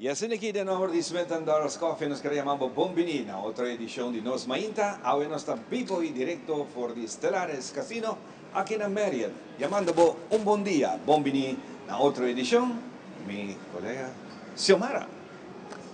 Y asina aki den nomber di Smith Dollars Coffee nos kier yama bo bon bini na otro edicion di Nos Mainta. Awe nos ta bibo y directo for di Stellares Casino aki na Marriott. Yamando bo un bon dia, bon bini na otro edicion, mi colega Xiomara.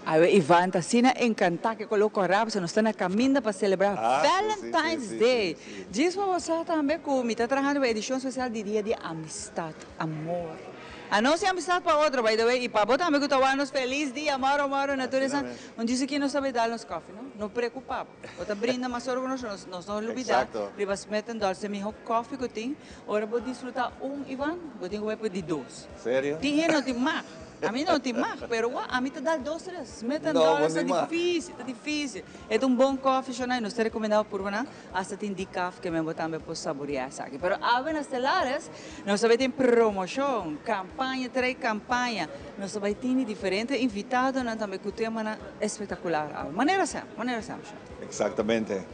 Awe Ivan ta asina encanta cu e colo rap, nos ta na caminda pa celebra Valentine's Day. Djis pa bo sa tambe cu mi ta trahando e edicion special di Dia di Amistad, Amor. A nos amistad pa otro, by the way, y pa bo tambe cu ta nos feliz dia, moro moro, natureza. Un djis aki nos ta dal nos coffee, no? No preocupa. Bo ta brinda mas ora cu nos, nos no lubida. Riba Smith Dollars, e miho coffee cu tin. Ora bo disfruta un, Ivan, bo tin cu di dos. Serio? Tin hende no tin mag. Ami no tin mag, pero wa, ami ta dal dos, tres. Smith No, Dollars bo ta ni mag. dificil, ta dificil. E un bon coffee, shona, nos ta recomenda por na, hasta tin decaf cu mi tambe por saborea esaki. Pero awe na Stellares, nos tambe tin promocion, campaña, tres campaña. Nos tambe tin diferente invitado, nan tambe cu tema espectacular. Manera semper, manera semper. Exactamente.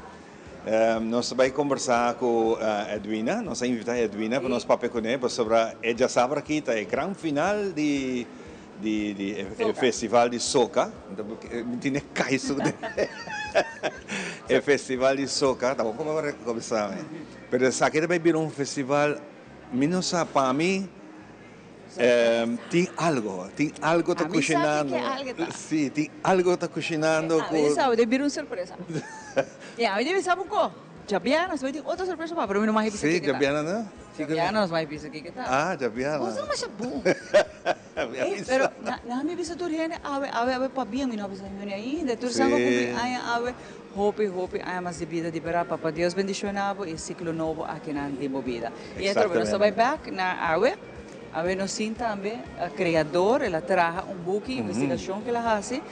Nos ta bay combersa cu Edwina, nos a invita Edwina pa nos papia cu ne sobre e diasabra aki ta e gran final di e festival di Soca. Tin kaiso e festival di Soca, tampoco mi a cuminsa. Pero esaki tambe bira un festival, mi no sa, pa mi tin algo ta Ami sabi cushinando. cu algo ta. Si, tin algo ta cushinando. Ami sabi, debe bira un sorpresa. Ya, ami debe sabi un poco. Diabierna, nos tin otro sorpresa pa, pero mi no mag bisa kico ta. Diabierna, no? Diabierna nos mag bisa kico ta. Ah, diabierna. Bo ta masha bon. Pero na mi bisa tur hende awe, awe, awe pabien, mi no bisa hende ainda. Tur sabi cumpli aña awe, hopi, hopi aña mas di bida di berdad. Papa Dios bendiciona bo y ciclo nobo aki nan di bo bida. Y otro, nos ta bay back na awe. Awe nos tin tambe creador, el a traha un buki, investigacion cu el a haci,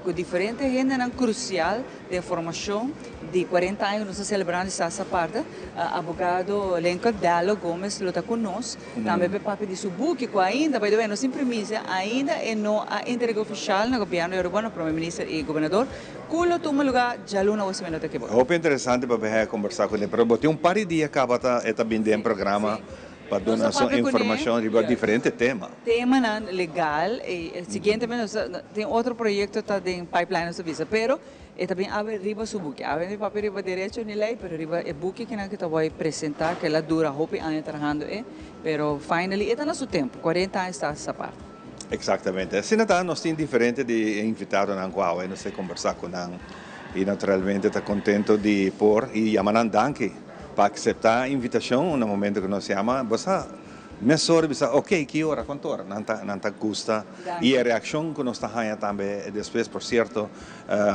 cu diferente hendenan crucial di formacion di 40 aña cu nos ta celebrando esta parte. Abogado Lincoln Dello Gomez lo ta cu nos, tambe pa papia di su buki, cu ainda, by the way, nos primicia, ainda e no a entrega oficial na gobierno di Aruba, na Prome Minister y Gobernador, cu lo tuma lugar dialuna, ora mi no ta ekivoca. Hopi interesante pa combersa cu ne, pero bo tin un par di dia caba ta e ta bin den programa pa duna su informacion riba diferente tema. Tema nan legal y siguientemente nos tin otro proyecto ta den pipeline nos bisa, pero e tambe awe riba su buki. Awe ni papia riba derecho ni ley, pero riba e buki cu nan cu ta bay presenta, cu el a dura hopi aña trahando e, pero finally e ta na su tempo, 40 aña ta esa parte. Exactamente. Asina ta, nos tin diferente di invitado nan cu awe nos ta combersa cu nan y naturalmente ta contento di por y yama nan danki pa acepta invitacion na momento cu nos yama. Bo sa mesora bisa, "Ok, ki ora, cuanto ora?" Nan ta gusta y e reaccion cu nos ta haya tambe despues. Por cierto,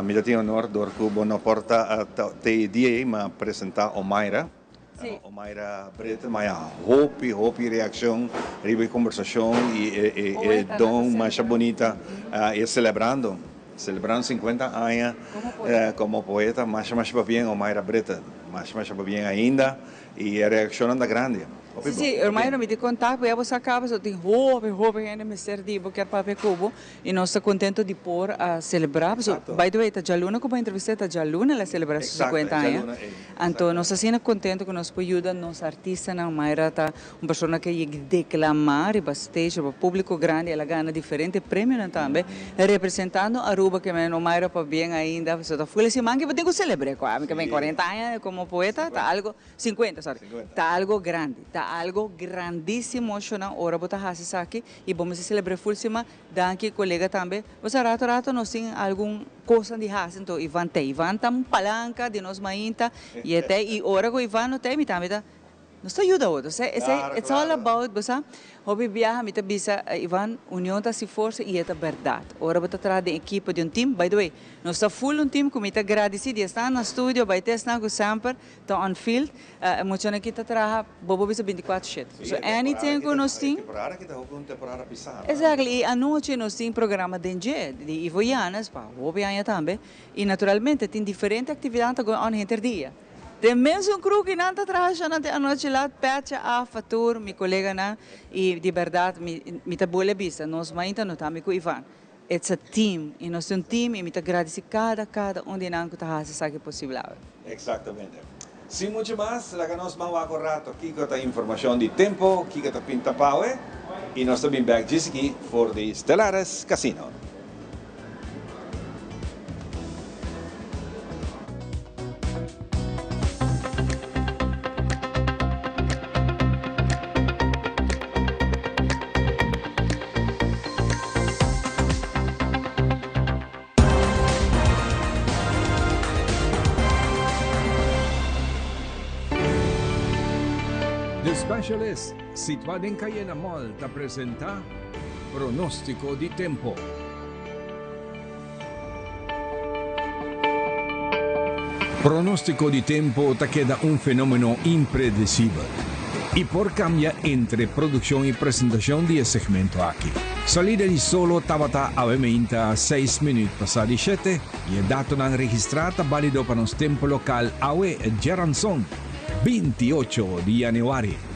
mi ta tin honor door cu bo no por ta te dia ma presenta Omaira. Omaira Brete, ma hopi, hopi reaccion riba e conversacion y e don mas bunita y celebrando 50 aña como poeta, mas mas bien Omaira Brete, mas mas bien ainda y e reaccion anda grandi. Si, ruman, mi ta conta, bo a caba, so tin hopi, hopi hende mester di bo kier papia cu bo y nos ta contento di por a celebra. So, by the way, ta dialuna cu bo entrevista, ta dialuna el a celebra su 50 aña. Anto, nos ta asina contento cu nos por yuda nos artistanan. Mayra ta un persona cu a declama riba stage, riba publico grandi, el a gana diferente premio tambe, representando Aruba, cu mi Mayra pabien ainda, so ta full siman cu tin cu celebra, cu mi 40 aña como poeta, ta algo 50, sorry. 50. Ta algo grandi, ta algo grandisimo, shona, ora bo ta hasi esaki y bo mester celebra full siman, danki colega tambe. Bo rato rato nos tin algun cos di hasi, anto Ivan te. Ivan ta un palanca di Nos Mainta y te y ora cu Ivan no te, mi tambe ta nos ta yuda otro. It's all about, bo sa, hopi biaha mi ta bisa, Ivan, union ta haci forsa y ta berdad. Ora bo ta traha den ekipo di un team, by the way, nos ta full un team cu mi ta agradeci di estar na studio, bay te esnan cu semper ta on field, mucho aki ta traha bobo bisa 24/7. So anything cu nos tin. Temporada cu ta un temporada pisa. Exactly, y anochi nos tin programa den dje, di Ivo Yanes, pa hopi aña tambe, y naturalmente tin diferente actividad ta going on henter dia. Den mesun crew cu nan ta traha nan te anochi laat, pecha a fatur, mi colega nan, y di berdad, mi ta bolbe bisa, Nos Mainta no ta mi cu Ivan. It's a team, y nos tin un team, y mi ta agradeci cada un di nan cu ta haci esaki posibel. Exactamente. Sin mucho mas, laga nos ban wak rato kico ta informacion di tempo, kico ta pinta pa awe, y nos ta bin back djis aki for di Stellares Casino. Specialist, situá den Cayena Mall ta presenta Pronostico di Tempo. Pronostico di tempo ta keda un fenomeno impredecibel y por cambia entre produccion y presentacion di e segmento aki. Salida di solo tabata awe meinta seis minuut pasa di shete y e datonan registra ta balido pa nos tempo local awe djaranson 28 di januari.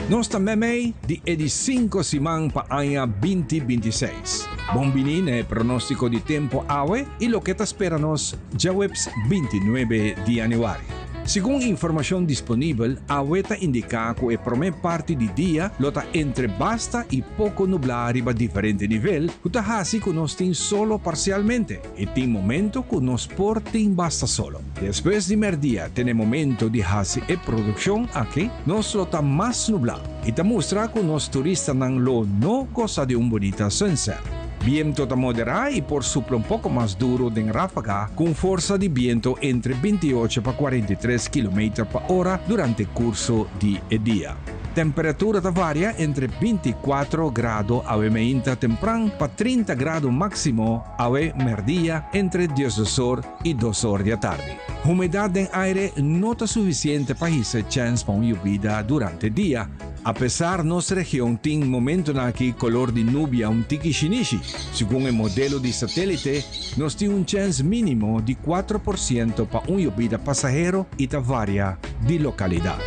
Nos ta meimei di e di cinco siman pa aña 2026. Bon bini na e pronostico di tempo awe y loke ta spera nos djaweps 29 di januari. Segun informacion disponibel, awe ta indica cu e prome parti di dia lo ta entre basta y poco nubla riba diferente nivel cu ta haci cu nos tin solo parcialmente y tin momento cu nos por tin basta solo. Despues di merdia te n'e momento di haci e produccion aki, nos lo ta mas nubla y ta mustra cu nos turistanan lo no goza di un bunita sunset. Biento ta modera y por supla un poco mas duro den rafaga cu un forsa di biento entre 28 pa 43 kilometer pa ora durante curso di e dia. Temperatura ta varia entre 24 grado awe meinta tempran pa 30 grado maximo awe merdia entre 12 or y 2 or di atardi. Humedad den aire no ta suficiente pa hisa e chens pa un yubida durante dia. Apesar nos region tin momentonan aki color di nubia un tiki shinishi, segun e modelo di satelite, nos tin un chens minimo di 4% pa un yubida pasahero y ta varia di localidad.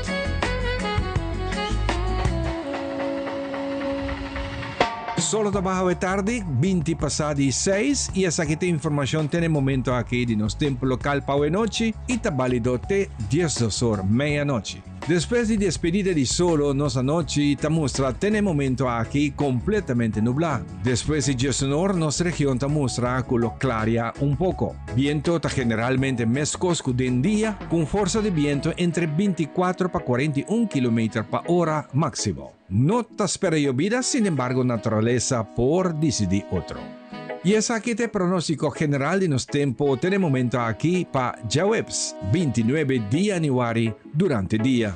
Solo ta baha awe tardi, 20 pasá di seis, i esaki ta informashon te na e momento aki di nos tempu lokal pa awe nochi i ta balido te 12 or meianochi. Despues di despedida di solo nos anochi ta mustra te na e momento aki kompletamente nublá. Despues di 11 or nos region ta mustra ku lo klaria un poko. Biento ta generalmente meskos ku den dia, ku un forsa di biento entre 24 pa 41 kilometer pa ora máksimo. No ta spera yobida, sinembargo naturalesa por disidí otro. I esaki ta e pronóstiko general di nos tempu te na e momento aki pa djaweps 29 di yanüari durante dia.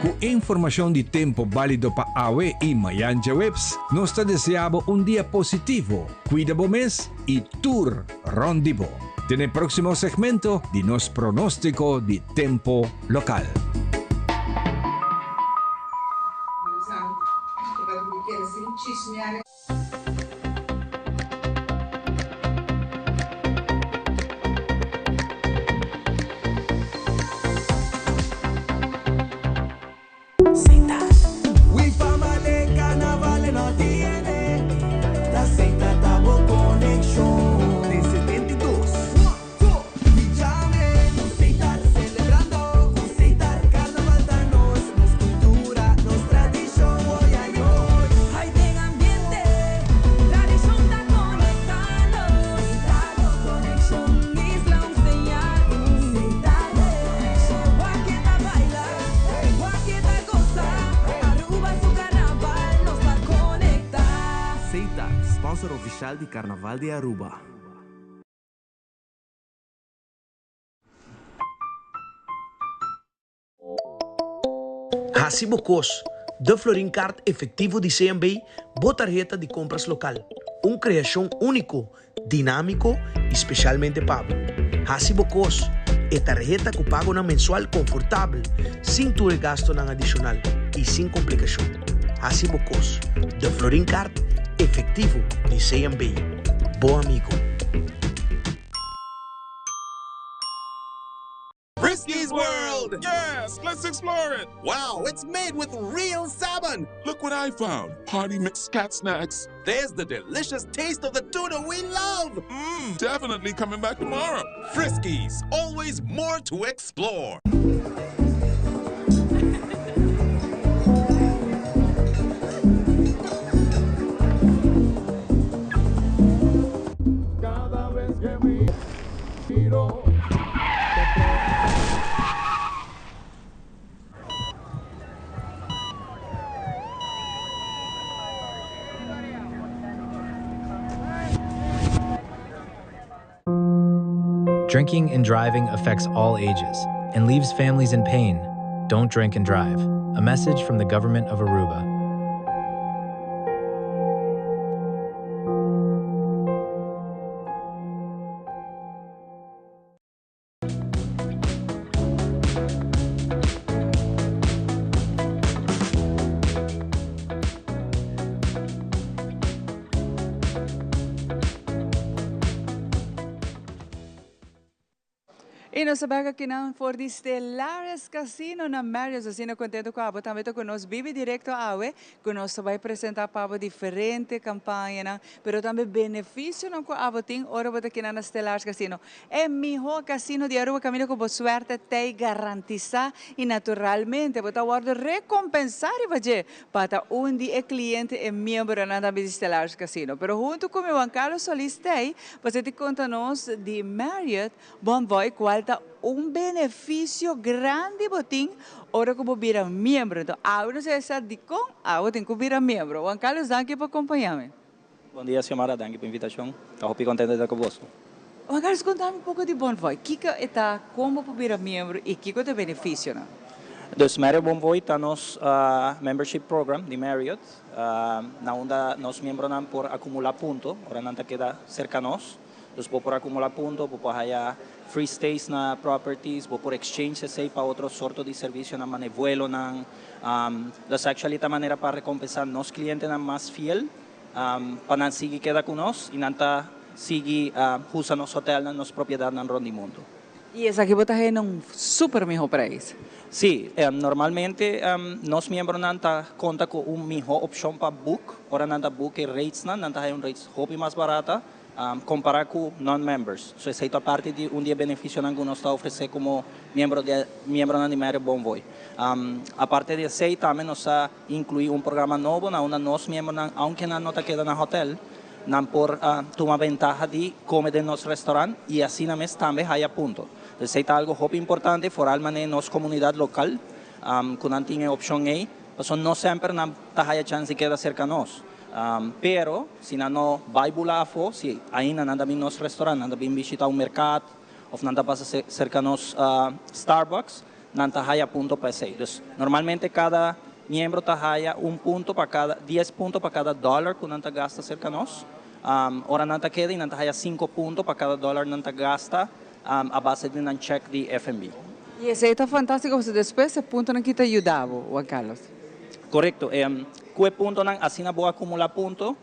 Ku e informashon di tempu bálido pa awe i mayan djaweps, nos ta deseá bo un dia positivo. Cuida bo mes y tur rond di bo. Te n'e proximo segmento di nos pronostico di tempo local. Seita, sponsor oficial di Carnaval di Aruba. Hasi bo kos, De Florin Card Efectivo di CMB, bo tarheta di compras local. Un creacion unico, dinamico y specialmente pa bo. Hasi bo kos, E tarheta cu pagonan mensual confortabel, sin tur e gastonan adicional y sin complicacion. Hasi bo kos, De Florin Card Efectivo di CMB. Bo amigo. Friskies World! Yes, let's explore it! Wow, it's made with real salmon! Look what I found! Party mix cat snacks. There's the delicious taste of the tuna we love! Mmm, definitely coming back tomorrow. Friskies, always more to explore. Drinking and driving affects all ages and leaves families in pain. Don't drink and drive. A message from the government of Aruba. Y nos ta bek akinan for di Stellaris Casino na Marriott. Asina contento cu abo tambe ta cu nos bibi directo awe cu nos ta bay presenta pa abo diferente campañanan pero tambe beneficionan cu abo tin ora bo ta kinan na Stellaris Casino. E miho casino di Aruba caminda cu bo suerte t'ey garantisa y naturalmente bo ta wordo recompensa riba dje pa ta un di e cliente e miembronan tambe di Stellaris Casino. Pero hunto cu mi Juan Carlos Solis t'ey pa seti conta nos di Marriott Bonvoy cual ta un beneficio grandi bo tin ora cu bo bira miembro. Enton awe nos a sa dicon awe tin cu bira miembro. Juan Carlos danki pa acompaña mi. Bon dia Xiomara, danki pa invitacion. Ta hopi contento di ta cu boso. Juan Carlos, conta mi un poco di Bonvoy. Kico e ta, con bo por bira miembro y kico ta e beneficionan? Dus Marriott Bonvoy ta nos membership program di Marriott, na unda nos miembronan por acumula punto ora nan ta keda cerca nos. Dus bo por acumula punto, bo por haya free stays na properties, bo por exchange esey pa otro sorto di servicionan mane vuelonan. Dus actually ta manera pa recompensa nos clientenan mas fiel pa nan sigui keda cu nos y nan ta sigui usa nos hotelnan, nos propiedadnan rond di mundo. Y esaki bo ta haya na un super miho prijs. Sí, normalmente nos miembronan ta conta cu un miho opcion pa book. Ora nan ta book e ratesnan, nan ta haya un rates hopi mas barata. Kompará ku non-members. So esei ta parti di un di e benefisionan ku nos ta ofresé komo miembro di miembronan di Marriott Bonvoy. Aparte di esei tambe nos a inkluí un programa nobo na unda nos miembronan, aunke nan no ta keda na hotèl, nan por tuma bentaha di kome den nos restorant i asina mes tambe haya punto. Esei ta algu hopi importante foral manera nos komunidat lokal ku nan tin e opshon ei, pasobra no semper nan ta haya chans di keda serka nos. Pero, si nan no bai bula afó, si ainda nan ta bin nos restaurant, nan ta bin bishita un merkat òf nan ta pasa serka nos Starbucks, nan ta haya punto pa esei. Dus, normalmente kada miembro ta haya un punto pa kada, dies punto pa kada dòler ku nan ta gasta serka nos. Ora nan ta keda i nan ta haya sinku punto pa kada dòler nan ta gasta a base di nan chèk di FNB. I esei ta fantástiko pasobra despues e puntonan ki ta yuda bo, Juan Carlos. Korekto. Ku e puntonan asina bo akumulá punto,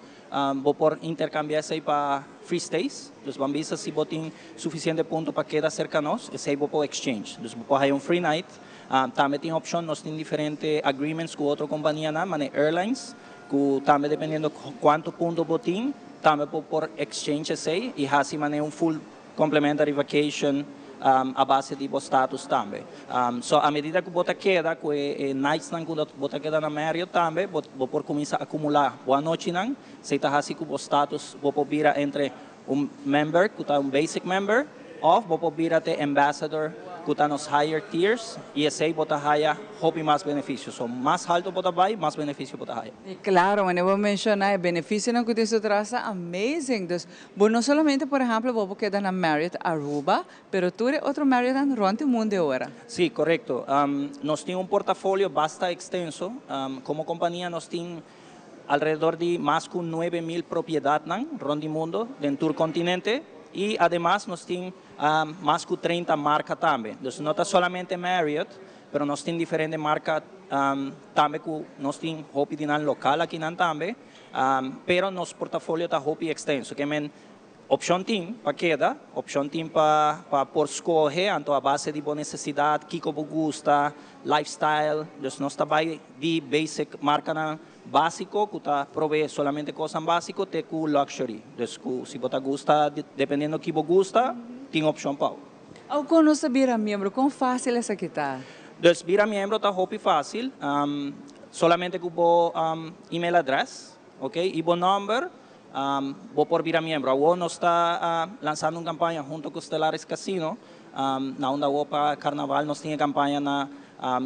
bo por interkambiá esei pa free stays. Dus ban bisa si bo tin sufisiente punto pa keda serka nos, esei bo por exchange. Dus bo por haya un free night. Tambe tin opshon, nos tin diferente agreements ku otro kompanianan, manera airlines, ku tambe dependiendo kuantu punto bo tin, tambe bo por exchange esei i hasi manera un full Complementary vacation a base di bo status tambe. So a medida cu bo ta keda cu e nightsnan cu bo ta keda na Marriott tambe bo por cuminsa acumula bo anochinan. Esey ta haci cu bo status bo por bira entre un member cu ta un basic member of bo por bira te ambassador cu ta nos higher tiers y esey bo ta haya hopi mas beneficio. So mas halto bo ta bay mas beneficio bo ta haya. Y claro manera bo menciona e beneficionan cu tin su tras ta amazing. Dus Bo no solamente por ehemplo bo por keda na Marriott Aruba, pero tur e otro Marriottnan rond e mundo e ora. Sí, korekto. Nos tin un portafolio basta ekstenso. Komo kompania nos tin alrededor di mas ku 9000 propiedatnan rond di mundo den tur kontinente i ademas nos tin mas ku 30 marka tambe. Dus no ta solamente Marriott, pero nos tin diferente marka tambe ku nos tin hopi di nan lokal akinan tambe. Pero nos portafolio ta hopi extenso, ke men opcion tin pa keda, opcion tin pa pa por scoge, anto a base di bo necesidad, kico bo gusta, lifestyle, dus nos ta bay di basic marcanan basico cu ta provee solamente cosnan basico te cu luxury, dus cu si bo ta gusta dependiendo ki bo gusta tin opcion pa bo. Au con nos ta bira miembro? Con facil esaki ta? Dus bira miembro ta hopi facil, Solamente ku bo email address, ok, i bo nòmber, bo por bira miembro. Awor nos ta lansando un kampaña hunto ku Stellaris Casino, na unda awor pa Karnaval nos tin e kampaña na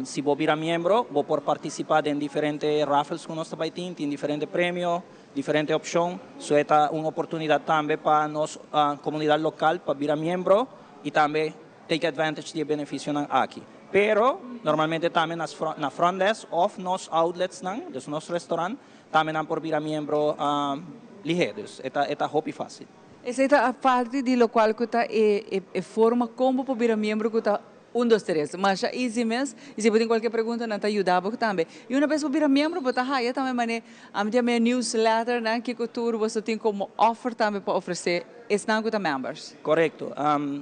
si bo bira miembro bo por partisipá den diferente raffles ku nos ta bai tin, tin diferente premio, diferente opshon. So e ta un oportunidat tambe pa nos komunidat lokal pa bira miembro. y tambe take advantage di e beneficionan aki. Pero, normalmente tambe na front desk of nos outlets nan, dus nos restaurant, tambe nan por bira miembro lihe, dus e ta hopi facil. Esey ta parti di locual cu ta e forma con por bira miembro, cu ta 1, 2, 3. Mas ya easy mes. Y si bo tin cualkier pregunta, nan ta yuda tambe. Y un biaha bo bira miembro, bo ta haya tambe mane, ami tambe newsletter, nan cu tur bo tin como offer tambe pa ofrece esnan cu ta members. Correcto.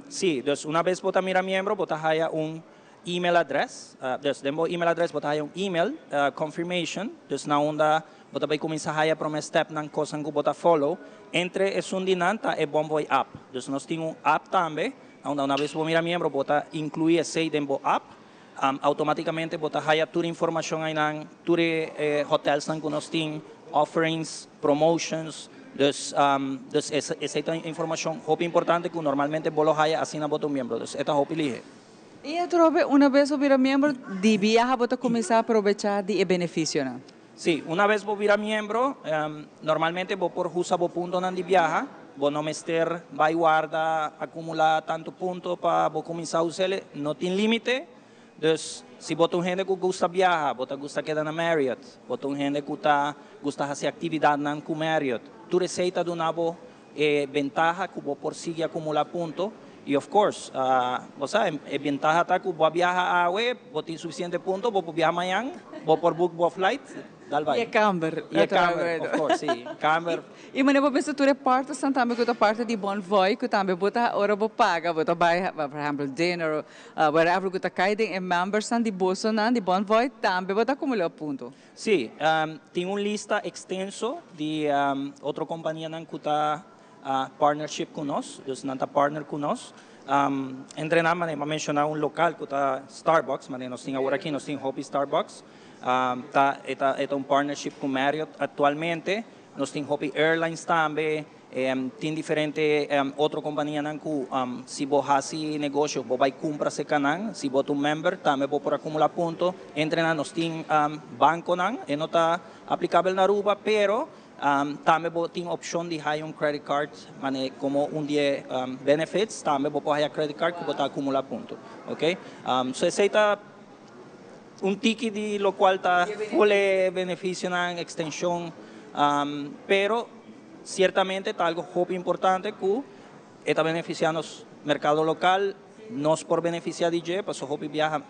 Si, dus un biaha bo bira miembro, bo ta haya un email address. Dus den bo email address bo ta haya un email confirmation. Dus na unda bo ta bay cuminsa haya prome step nan cosnan cu bo ta follow. Entre esun di nan ta e Bonvoy app. Dus nos tin un app tambe. Unda un biaha bo bira miembro, bo ta inclui esey den bo app. Automaticamente bo ta haya tur informacion ey nan, tur hotels nan cu nos tin, offerings, promotions. Dus esey ta informacion hopi importante cu normalmente bo lo haya asina bo ta un miembro. Dus e ta hopi lihe. Y atrobe, un biaha bo bira miembro, di biaha bo ta cuminsa aprovecha di beneficio, no? Si, un biaha bo bira miembro, normalmente bo por usa bo puntonan di biaha, bo no mester bay warda acumula tanto punto pa bo cuminsa usa, no tin limite. Dus, si bo ta un hende cu gusta biaha, bo ta gusta keda na Marriott, bo ta un hende cu ta gusta haci actividadnan cu Marriott, tur esey ta duna bo ventaha cu bo por sigui acumula punto. Y of course, bo sa, e ventaha ta cu bo biaha awe, bo tin suficiente punto, bo por biaha mañan, bo por book bo flight, dal bay. Y camber. Y camber, of course, si. Camber. Y mane bo pensa tur parti san tambe cu ta parti di Bonvoy, cu tambe bo ta ora bo paga, bo ta bay, por ehempel, dinner, wherever cu ta cay den e members san di boso nan di Bonvoy, tambe bo ta acumula punto. Si, tin un lista extenso di otro companianan cu ta partnership cu nos, dus nan ta partner cu nos. Entre nan, mane, menciona un local cu ta Starbucks, mane nos tin awor aki, nos tin hopi Starbucks. Ta un partnership cu Marriott actualmente, nos tin hopi airlines tambe, tin diferente otro companianan cu si bo haci negoshi, bo bay cumpra cerca nan, si bo ta un member, tambe bo por acumula punto. Entre nan nos tin banconan, e no ta aplicabel na Aruba, pero tambe bo tin opcion di haya un credit card, mane como un di e benefits, tambe bo por haya credit card cu bo ta acumula punto. Ok? So esey ta un tiki di locual ta full beneficionan, extension, pero ciertamente ta algo hopi importante cu ta beneficiando mercado local, nos por beneficia di dje, paso hopi biaha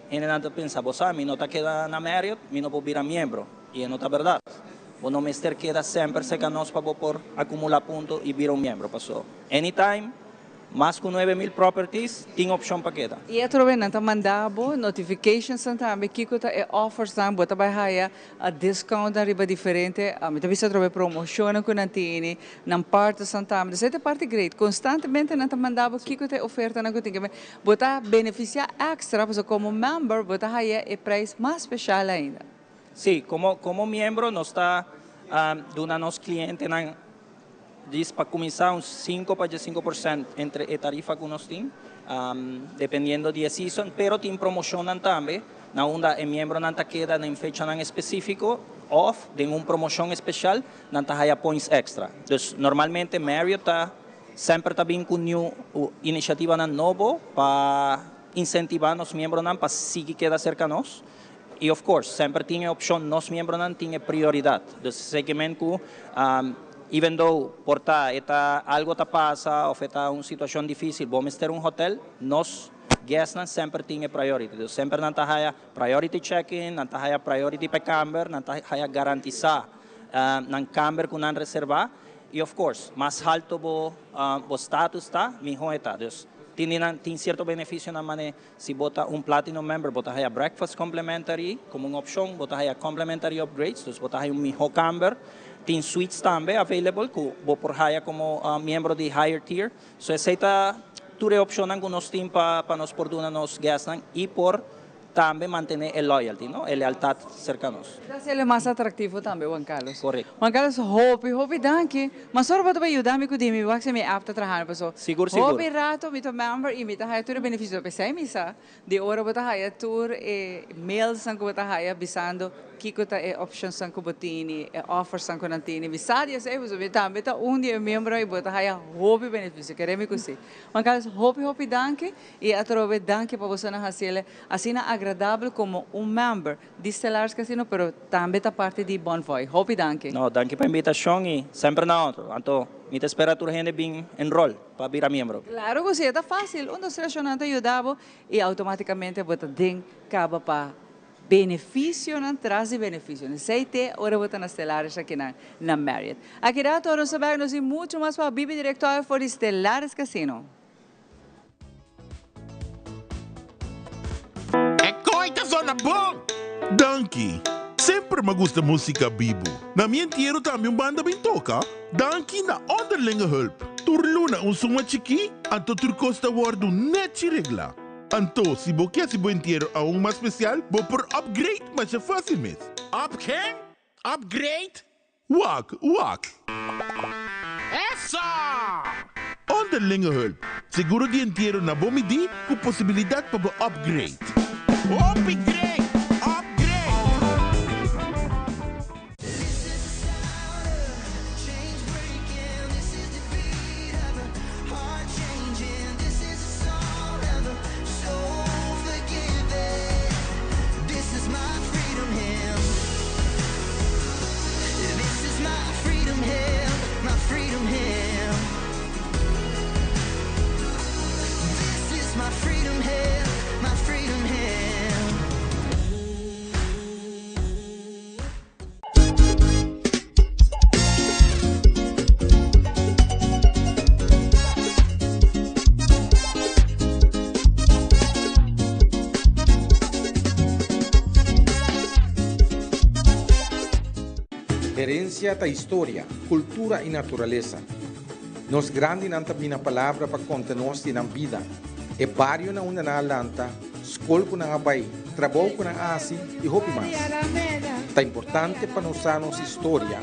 hende nan ta pensa, bo sa, mi no ta keda na Marriott, mi no por bira miembro, y no ta berdad. Bo no mester keda semper cerca nos pa bo por acumula punto y bira un miembro. Paso anytime, mas cu 9000 properties, tin opcion pa keda. Y atrobe nan ta manda bo notifications tambe kico ta e offers nan, bo ta bay haya a discount riba diferente, mi ta bisa atrobe promocion cu nan tini, nan parti san tambe. Dus e parti great. Constantemente nan ta manda bo kico ta e oferta nan cu tin. Bo ta beneficia extra, paso como member bo ta haya e prijs mas special ainda. Si, como miembro nos ta duna nos clientenan dis pa cuminsa un 5 pa 5% entre e tarifa cu nos tin, dependiendo di season, pero tin promocion tambe, na unda e miembronan ta keda den fechanan specifico of den un promocion special, nan ta haya points extra. Dus normalmente Marriott ta semper ta bin cu new iniciativanan nobo pa incentiva nos miembronan pa sigui keda cerca nos. Y of course, semper tin opcion, nos miembronan tin prioridad. Dus segment cu even though por ta eta algo ta pasa of ta un situacion dificil, bo mester un hotel, nos guests nan semper tin priority. Dus semper nan ta haya priority check-in, nan ta haya priority pa camber, nan ta haya garantisa nan camber cu nan reserva. Y of course, mas halto bo status ta, miho ta. Dus tin cierto beneficio na mane si bo ta un platinum member, bo ta haya breakfast complimentary como un opcion, bo ta haya complimentary upgrades, dus bo ta haya un miho camber, tin suites tambe available cu bo por haya como miembro di higher tier. So esey ta tur opcion cu nos tin pa nos por duna nos guests y por Tambe mantene e loyalty, no? E lealtad cerca nos. Ta haci el mas atractivo tambe, Juan Carlos. Correcto. Juan Carlos, hopi, hopi danki. Mas ora bo ta bay yuda mi cu di mi wak si mi app ta trahando paso. Sigur, sigur. Hopi rato mi ta member y mi ta haya tur e beneficio. Pesey mi sa di ora bo ta haya tur e mailsnan cu bo ta haya bisando kico ta e optionsnan cu bo tini, e offersnan cu nan tini. Mi sa di esey pasobra mi tambe ta un di e miembro y bo ta haya hopi beneficio. Kere mi cu si. Juan Carlos, hopi, hopi danki. Y atrobe danki pa bosonan haciele asina agradabel como un member di Stellaris Casino pero tambe ta parti di Bonvoy. Hopi danki. No, danki pa invitacion y semper na otro. Anto mi ta spera tur hende bin enrol pa bira miembro. Claro cu si, e ta facil. Un dos tres shownan ta yuda bo y automaticamente bo ta den caba pa beneficionan tras di beneficionan. Esey te ora bo ta na Stellaris akinan na Marriott. Aki rato nos ta bek nos tin mucho mas pa bibi directo awe for di Stellaris Casino. E koe ta zona bon! Danki! Semper m'a gusta musica bibu. Na mi entiero tambe un banda bin toca. Danki na Onderlinge Hulp. Tur luna un suma chikí, anto tur kos ta wòrdu nèchi reglá. Anto, si bo ke hasi bo entiero aun mas spesial, bo por upgrade masha fásil mes. Up ken? Upgrade? Wak, wak. Eso! Onderlinge hulp, seguro di entiero na bo midí ku posibilidat pa bo upgrade. Hopi great! Upgrade! Herencia ta historia, cultura y naturalesa. Nos grandinan ta bina palabra pa conta nos di nan bida, e bario na unda nan a lanta, skol ku nan a bai, trabou ku nan a hasi i hopi mas. Ta importante pa nos sa nos historia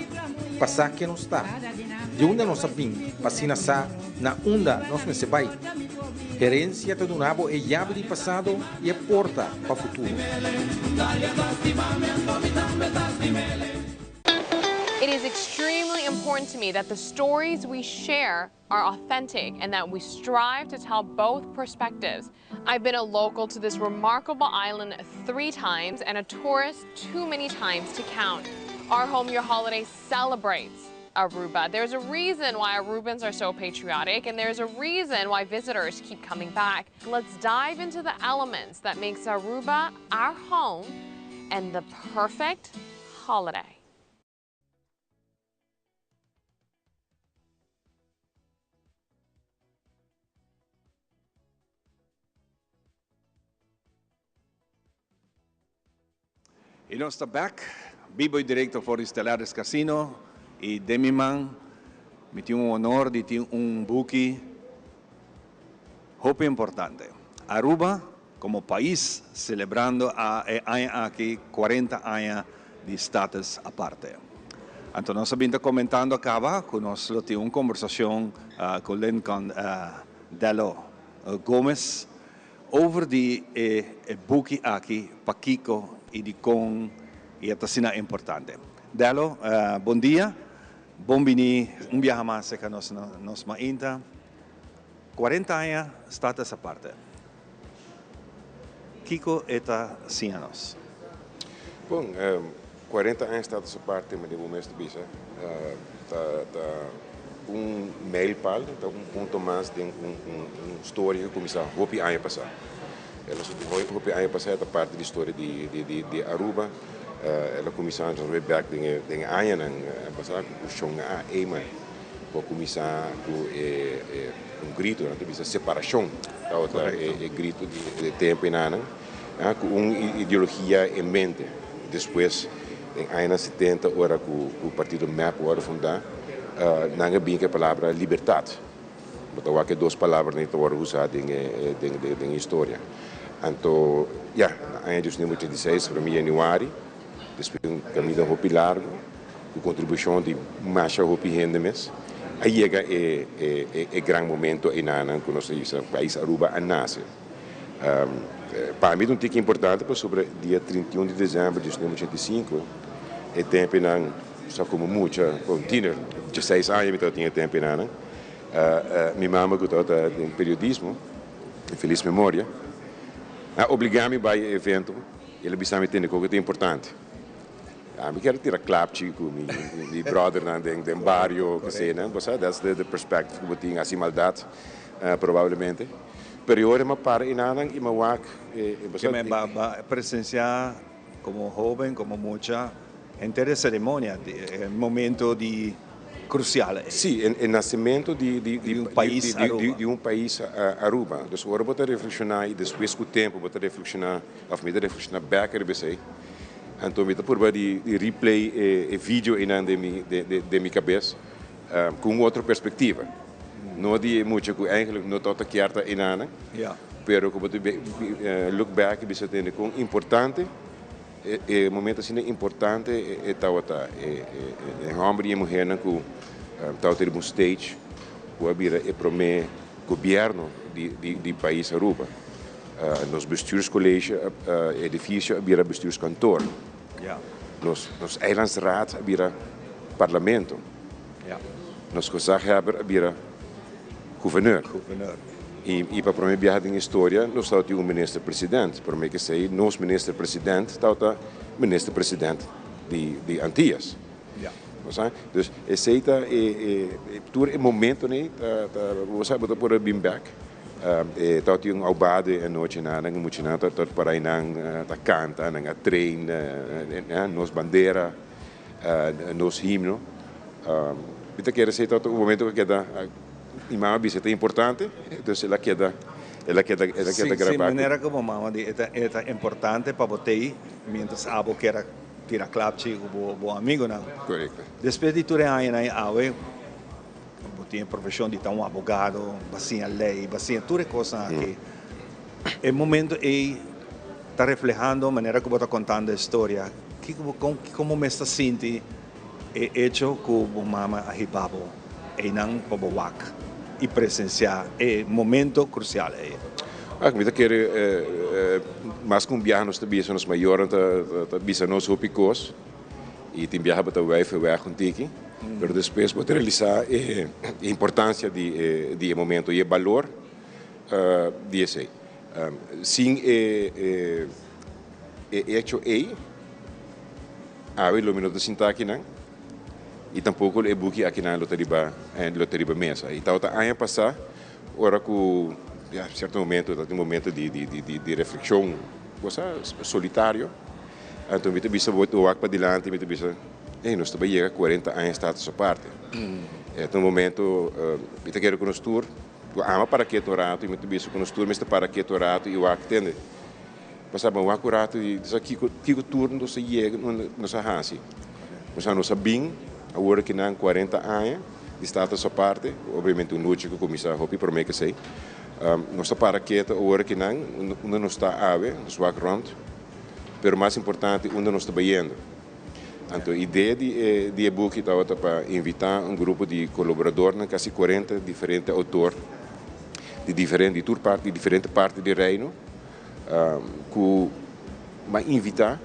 pa sa ken nos ta, di unda nos a bin pa asina sa na unda nos mester bai. Herensia ta duna bo e yabi di pasado i e porta pa futuro. It is extremely important to me that the stories we share are authentic and that we strive to tell both perspectives. I've been a local to this remarkable island three times and a tourist too many times to count. Our Home Your Holiday celebrates Aruba. There's a reason why Arubans are so patriotic and there's a reason why visitors keep coming back. Let's dive into the elements that makes Aruba our home and the perfect holiday. Y nos ta back, bibo y directo for di Stellaris Casino y den mi man mi tin un honor di tin un buki hopi importante. Aruba como pais celebrando a e aña aki cuarenta aña di status aparte. Anto nos a bin ta comentando caba cu nos lo tin un conversacion cu Lincoln Dello Gomez Over di e e buki aki, pakiko y dikon y e ta asina importante. Dello, bon dia. Bon bini un biaha mas cerca nos na nos mainta. Cuarenta aña status aparte. Kiko e ta siña nos? Bon, Cuarenta aña status aparte, manera bo mes ta bisa, ta ta un mijlpaal, ta un punto mas den un un storia cu cuminsa hopi aña pasa. El a hopi aña pasa e ta parti di storia di di di Aruba, el a cuminsa nos bay bek den e den e añanan pasa cu Shon A. Eman cu a cuminsa cu e e un grito, nan ta bisa separacion tabata e grito di e tempo enanan. Cu un ideologia en mente. Despues, den añanan setenta, ora cu partido mep worde funda, nan a bin cu e palabra libertad. Bo ta wak e dos palabranan ta wòrdu usá den e den den historia. Anto ya, na aña 1986, promé yanüari, despues di un kaminda hopi largu, ku kontribushon di masha hopi hende mes, a yega e e e gran momento einanan ku nos ta bisa pais Aruba a nase. Pa mi ta un tiki importante pasobra dia 31 di desèmber di 1985, e tempunan sa komo mucha, un tiner, dieseis aña mi tabatin e tempunan. Mi mama ku tabata den periodismo, di felis memoria, a obligá mi bai e evento i el a bisa mi tende koko ta importante. Ami kier a tira klapchi ku mi bròdernan den bario, kesenan, bo sa, that's the perspective ku bo tin, hasi maldat probablemente. Pero e ora mi a para enanan i mi a wak e, bo sa. Ke men ba presensiá komo hóben, komo mucha, henter e seremonia, e momento di crucial ei. Sí, e nacemento di di di un pais Aruba. Di un pais Aruba. Dus ora bo ta reflexiona y despues cu tempo bo ta reflexiona of mi ta reflexiona bek riba esey, anto mi ta purba di replay e video eynan den mi den mi cabes cu un otro perspectiva. No di e mucha cu eigenlijk no tabata kier ta eynan, pero cu bo ta look back y bisa tende con importante E momento asina importante e tabata e homber y e muhernan cu tabata riba un stage cu a bira e prome gobierno di pais Aruba. Nos bestuurscollege edificio a bira bestuurskantoor. Nos eilandsraad a bira parlamento. Nos gezaghebber a bira gouverneur. I pa prome biaha den historia nos tabata tin un minister president. Prome ke esei nos minister president tabata minister president di Antillas. Bo sa? Dus esei ta e tur e momentonan ei ta bo sa bo ta por a bin bek. E tabatin un aubade e anochinan, nan e muchanan tabata para einan ta kanta, nan a train nos bandera. Nos himno. Mi ta kere esei tabata un momento ku a keda, mi mama bisa e ta importante, entonces el a keda, el a keda, el a keda grabá. Sí, manera ku bo mama di e ta importante pa bo t'ei mientras abo kier a tira klapchi ku bo amigunan. Korekto. Despues di tur e añanan ei awe bo tin e profeshon di ta un abogado, bo a siña lei, bo a siña tur e kosnan aki. E momento ei ta reflehando manera ku bo ta kontando e storia. Kiko bo kon kiko bo mes ta sinti e echo ku bo mama a hiba bo einan pa bo wak i presensiá e momento krusial ei? Ak, mi ta kere mas ku un biaha nos ta bisa nos mayornan ta ta bisa nos hopi kos i tin biaha bo ta wèif e wèg un tiki pero despues bo ta realisá e importansia di e di e momento i e balor di esei. Sin e e echo ei, awe lo mi no ta sinta akinan i tampoko e buki akinan lo ta riba lo ta riba mesa. I tabata aña pasá ora ku ya sierto momento ta tin momento di di di di reflekshon cosa solitario, anto mi ta bisa bo wak padilanti mi ta bisa ey nos ta bai yega kuarenta aña status aparte. E ta un momento mi ta kere ku nos tur ku ama para ketu un ratu i mi ta bisa ku nos tur mester para ketu un ratu i wak tende. Pasobra bo wak un ratu i sa kiko kiko tur nos a yega nos a hasi. Pasobra nos a bin awor aki nan kuarenta aña di status aparte, obviamente un lucha ku kuminsá hopi promé ku esei. Nos ta para ketu awor aki nan unda nos ta awe, nos wak rònt, pero mas importante unda nos ta bayendo. Anto idea di e di e buki tabata pa invitá un grupo di kolaboradornan, kasi kuarenta diferente outor di diferente di tur parti di diferente parti di Reino, ku m'a invitá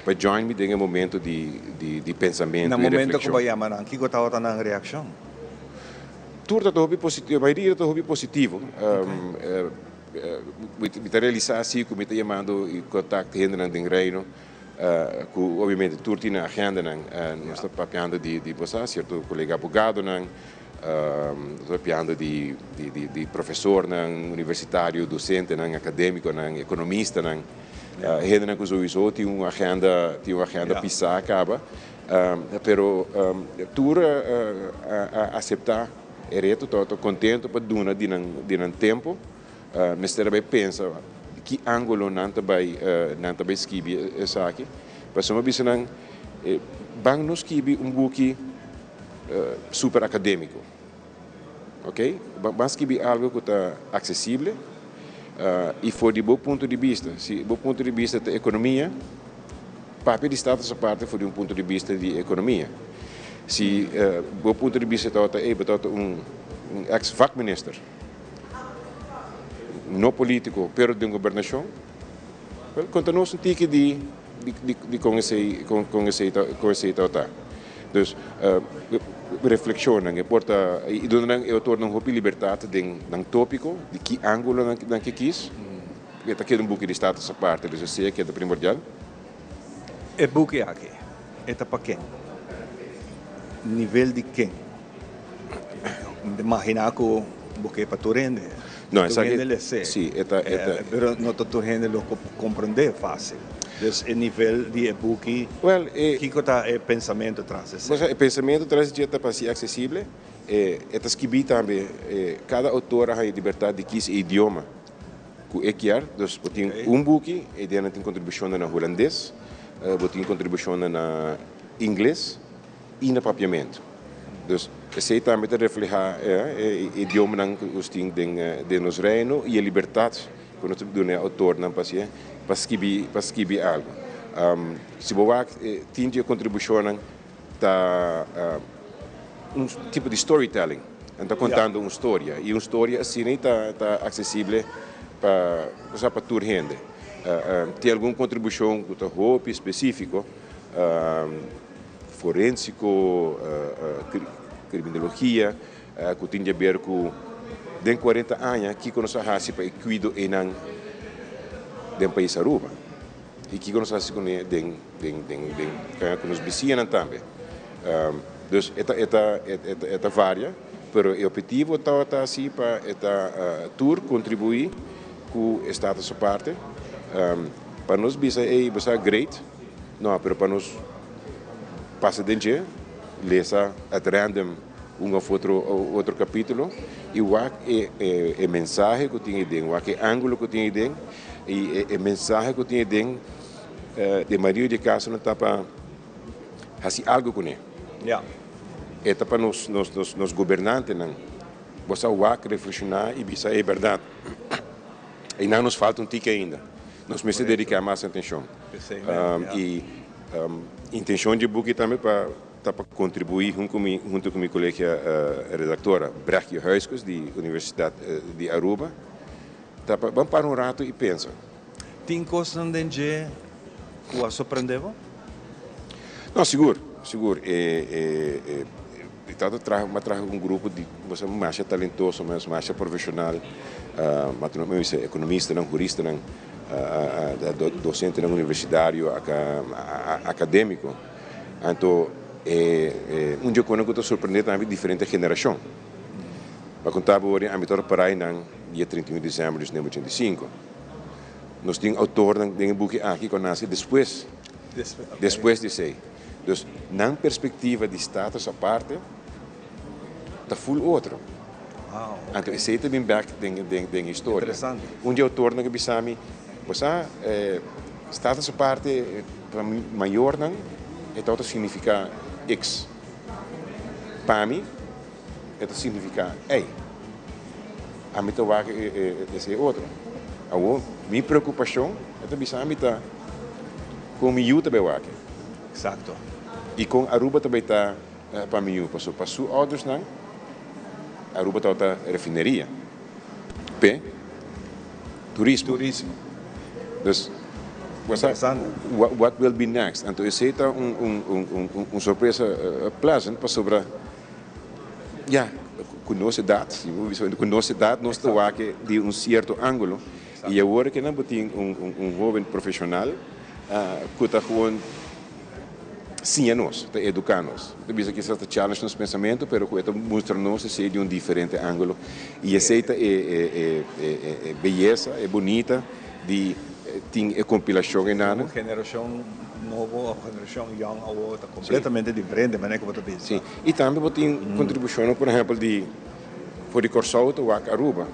pa join mi den e momento di di di pensamentu Na i momento ku reflekshon. bo yama nan, kiko tabata nan reakshon? Tur ta hopi positivo, mayoria ta hopi positivo. Mi ta realisá si ku mi ta yamando i kontakt hendenan den Reino. Ku obviamente tur tin nan agendanan. Nos ta papiando di di bo sa sierto kolega abogadonan, nos ta papiando di di di profesornan universitario, dosentenan, akademikonan, ekonomistanan, hendenan ku souiso tin un agenda tin un agenda pisá kaba. Pero tur a aseptá e reto, ta kontento pa duna di nan di nan tempu. Mester a bai pensa ki angulo nan ta bai nan ta bai skibi esaki. Pasobra mi a bisa nan, ban no skibi un buki super akademiko. Ok, ban skibi algo ku ta aksesible i for di bo punto di bista. Si bo punto di bista ta ekonomia, papia di Status Aparte for di un punto di bista di ekonomia. Si bo punto di bista tabata ey, bo tabata un ex vakminister, no politico, pero den gobernashon, wel, konta nos un tiki di di kon esey kon esey kon esey tabata. Dus reflekshonnan e por ta i duna nan e outornan hopi libertat den nan topiko di ki angulo nan nan ke kis. E ta keda un buki di Status Aparte, dus esey a keda primordial. E buki aki e ta pa ken? Nivel di ken? Imagina ku bo ke pa tur hende. No, Tur esaki hende les'é. si, e ta e ta. Pero no ta tur hende lo komprendé fásil. Dus e nivel di e buki, Well, e. kiko ta e pensamentu tras esei? Bo sa, e pensamentu tras dje ta pa hasi aksesible. E e ta skibí tambe, e kada outor a haña libertat di kis e idioma ku e kier. Dus bo tin un buki, e denan tin kontribushonnan na hulandes, bo tin kontribushonnan na ingles. i na papiamentu. Dus esei tambe ta reflehá e idiomanan ku nos tin den nos Reino i e libertat ku nos ta duna e outornan pa hasié, pa skibi, pa skibi algu. Si bo wak tin di e kontribushonnan ta un tipo di storytelling, nan ta kontando un storia i un storia asina ta ta aksesible pa, pa tur hende. Tin algun kontribushon ku ta hopi spesífiko. Forensico, criminologia, cu tin di haber cu den cuarenta aña kico nos a haci pa e cuido eynan den pais Aruba y kico nos a haci cune den cu nos bisiñanan tambe. Dus e ta e ta varia, pero e obhetivo tabata haci pa e ta tur contribui cu e status aparte pa nos bisa ey bo sa great. No, pero pa nos pasa den dje, lesa at random un of otro otro capítulo y wak e e mensahe cu tin aden, wak e angulo cu tin aden y e mensahe cu tin aden den mayoria di casonan ta pa haci algo cune. Ya. E ta pa nos nos nos gobernantenan bo sa wak, reflexiona y bisa e berdad. Einan nos falta un tiki ainda. Nos mester dediká mas atenshon. I intenshon dje buki tambe pa ta pa kontribuí huntu ku mi kolega redaktora Brechtje Huiskes di Universidat di Aruba, ta pa ban para un ratu i pensa. Tin kosnan den dje ku a sorprendé bo? No, sigur, sigur. E Mi tata traha, mi a traha ku un grupo di bo masha talentoso mes, masha profeshonal, ma ta mi bisa ekonomistanan, huristanan, dosentenan universitario, akademiko. Anto e un dje konan ku ta sorprende tambe diferente generashon. Pa konta bo ora ami tabata para einan dia 31 di desèmber di 1985. Nos tin outornan den e buki aki ku a nase despues, despues di esei. Dus nan perspectiva di status aparte ta full otro. Anto esey ta bin bek den historia. Un di autornan a bisa mi, bo sa status aparte pa mayornan e tabata significa X. Pa mi e ta significa Y. Ami ta wak esey otro. Awor mi preocupacion e ta bisa mi ta con mi yu ta bay wak. Exacto. Y con Aruba ta bay ta pa mi yu? Pasobra pa su oudersnan Aruba tabata refineria. P'e turismo. Turismo. Dus, what will be next? Anto esey ta un sorpresa pleasant pasobra ya, cu nos edad, si bo bisa cu nos edad nos ta wak di un cierto angulo y awor ke nan bo tin un hoben profesional cu ta gewoon siña nos, ta educa nos. Ta bisa kisas ta challenge nos pensamento, pero cu e ta mustra nos esey di un diferente angulo. Y esey ta e beyesa, e bunita di tin e compilacion enanan. Un generacion nobo of generacion young awo ta completamente diferente manera cu bo ta bisa. Si, y tambe bo tin contribucionnan por ehempel di for di Corsou ta wak Aruba,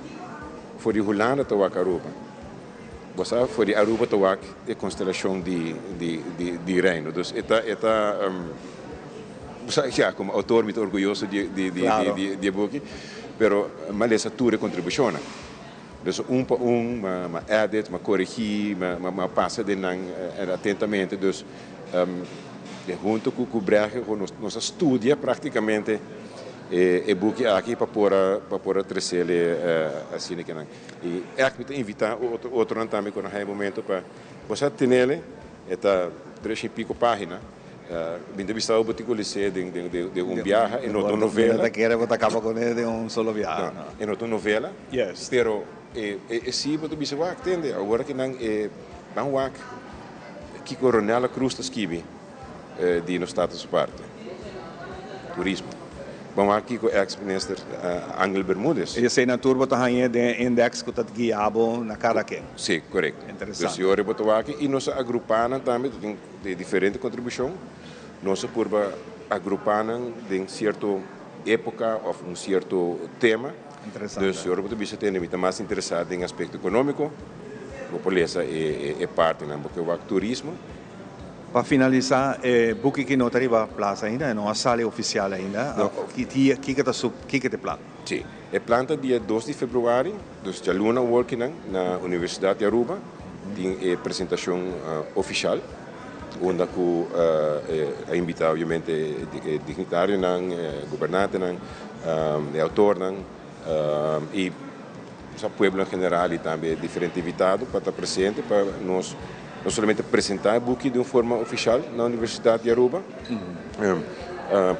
for di Hulanda ta wak Aruba. Bo sa for di Aruba ta wak e konstelashon di di Reino. Dus e ta e ta bo sa ya komo outor mi ta orguyoso di di di e buki. Pero m'a lesa tur e kontribushonnan. Dus un pa un m'a edit, m'a koregí, m'a pasa den nan atentamente. Dus hunto ku Brecht nos a studia praktikamente e buki aki pa por a pa por a tresele asina ke nan. I ègt mi ta invitá otronan tambe ku nan haña momento pa bo sa tenele. E ta tres i piko página. Mi ta bisa bo tin ku les'é den den un biaha, e no ta un novela. Mi no ta kere bo ta kaba kuné den un solo biaha. No, e no ta un novela. Yes. Pero e e si bo ta bisa wak, tende, awor ki nan e ban wak kiko Ronella Cruz ta skibi di nos tata su parte, turismo. Ban wak kiko ex minister Angel Bermudez. I esei nan tur bo ta hañ'é den e index ku ta guia bo na kada ken. Si, korekto. Interesante. Dus e ora bo ta wak i nos a agrupá nan tambe, ta tin di diferente kontribushon, nos a purba agrupá nan den sierto époka òf un sierto tema. Interesante. Dus e ora bo ta bisa tende mi ta mas interesá den aspekto ekonómiko, bo por lesa e partinan. Bo ke wak turismo. Pa finalisá, e buki ki no ta riba plaza ainda, e no a sali ofisial ainda. No. Ki dia, kiko ta su, kiko ta e plan? Sí, e plan ta dia dos di februari, dus djaluna awor kinan na Universidat di Aruba tin e presentashon ofishal unda ku a invitá obviamente e dignitarionan, e gobernantenan, e autornan i pueblo en general i tambe diferente invitado pa ta presente pa nos no solamente presentá e buki di un forma ofishal na Universidat di Aruba,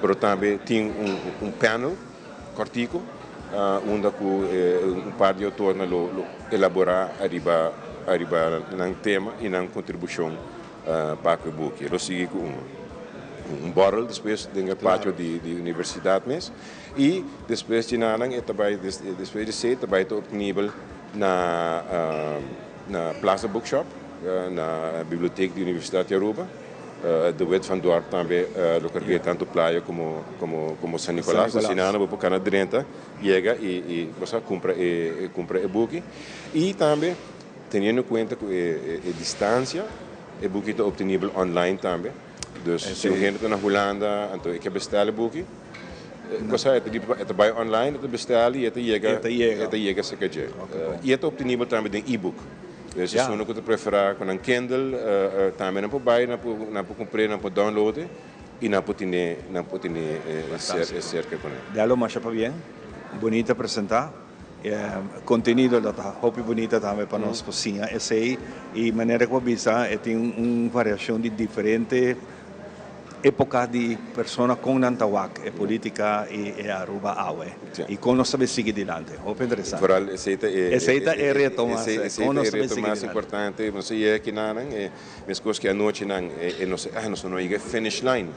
pero tambe tin un panel kòrtiku unda ku un par di outornan lo elaborá ariba ariba nan tema i nan kontribushon pa ku e buki. Lo sigui ku un bòrrel despues den e patio di universidat mes i despues di nan e ta bai despues di esei ta bai ta optenibel na Na Plaza Bookshop, na Bibliotheek di Universidad di Aruba, De Wet van Dorp tambe lo cargu'é tanto Playa como como San Nicolas. Asina nan bo por cana drenta, yega y bo sa cumpra e cumpra e buki. Y tambe teniendo en cuenta cu e e distancia, e buki ta obtenibel online tambe. Dus si un hende ta na Hulanda anto e ke bestel e buki, Cosa e ta di e ta bai online e ta bestel y e ta yega e ta yega cerca dje. Y e ta obtenibel tambe den ebook. Dus esun cu ta prefera cu nan Kindle tambe nan por bai nan por nan por cumpr'e nan por download'e y nan por tene nan por tene cerca cu nan. Dello masha pabien, bunita presenta, e contenido lo ta hopi bunita tambe pa nos por siña esey y manera cu bo bisa e tin un variacion di diferente Epoca di persona con nan ta wak e politica y e Aruba awe y con nos ta bay sigui dilanti. Hopi interesante. Vooral esey ta e Esey ta e reto mas esey con ta nos e ta bay reto sigui mas dilanti. importante. Nos a yega kinanan e meskos ke anochi nan e nos ah nos no a yega e finish line,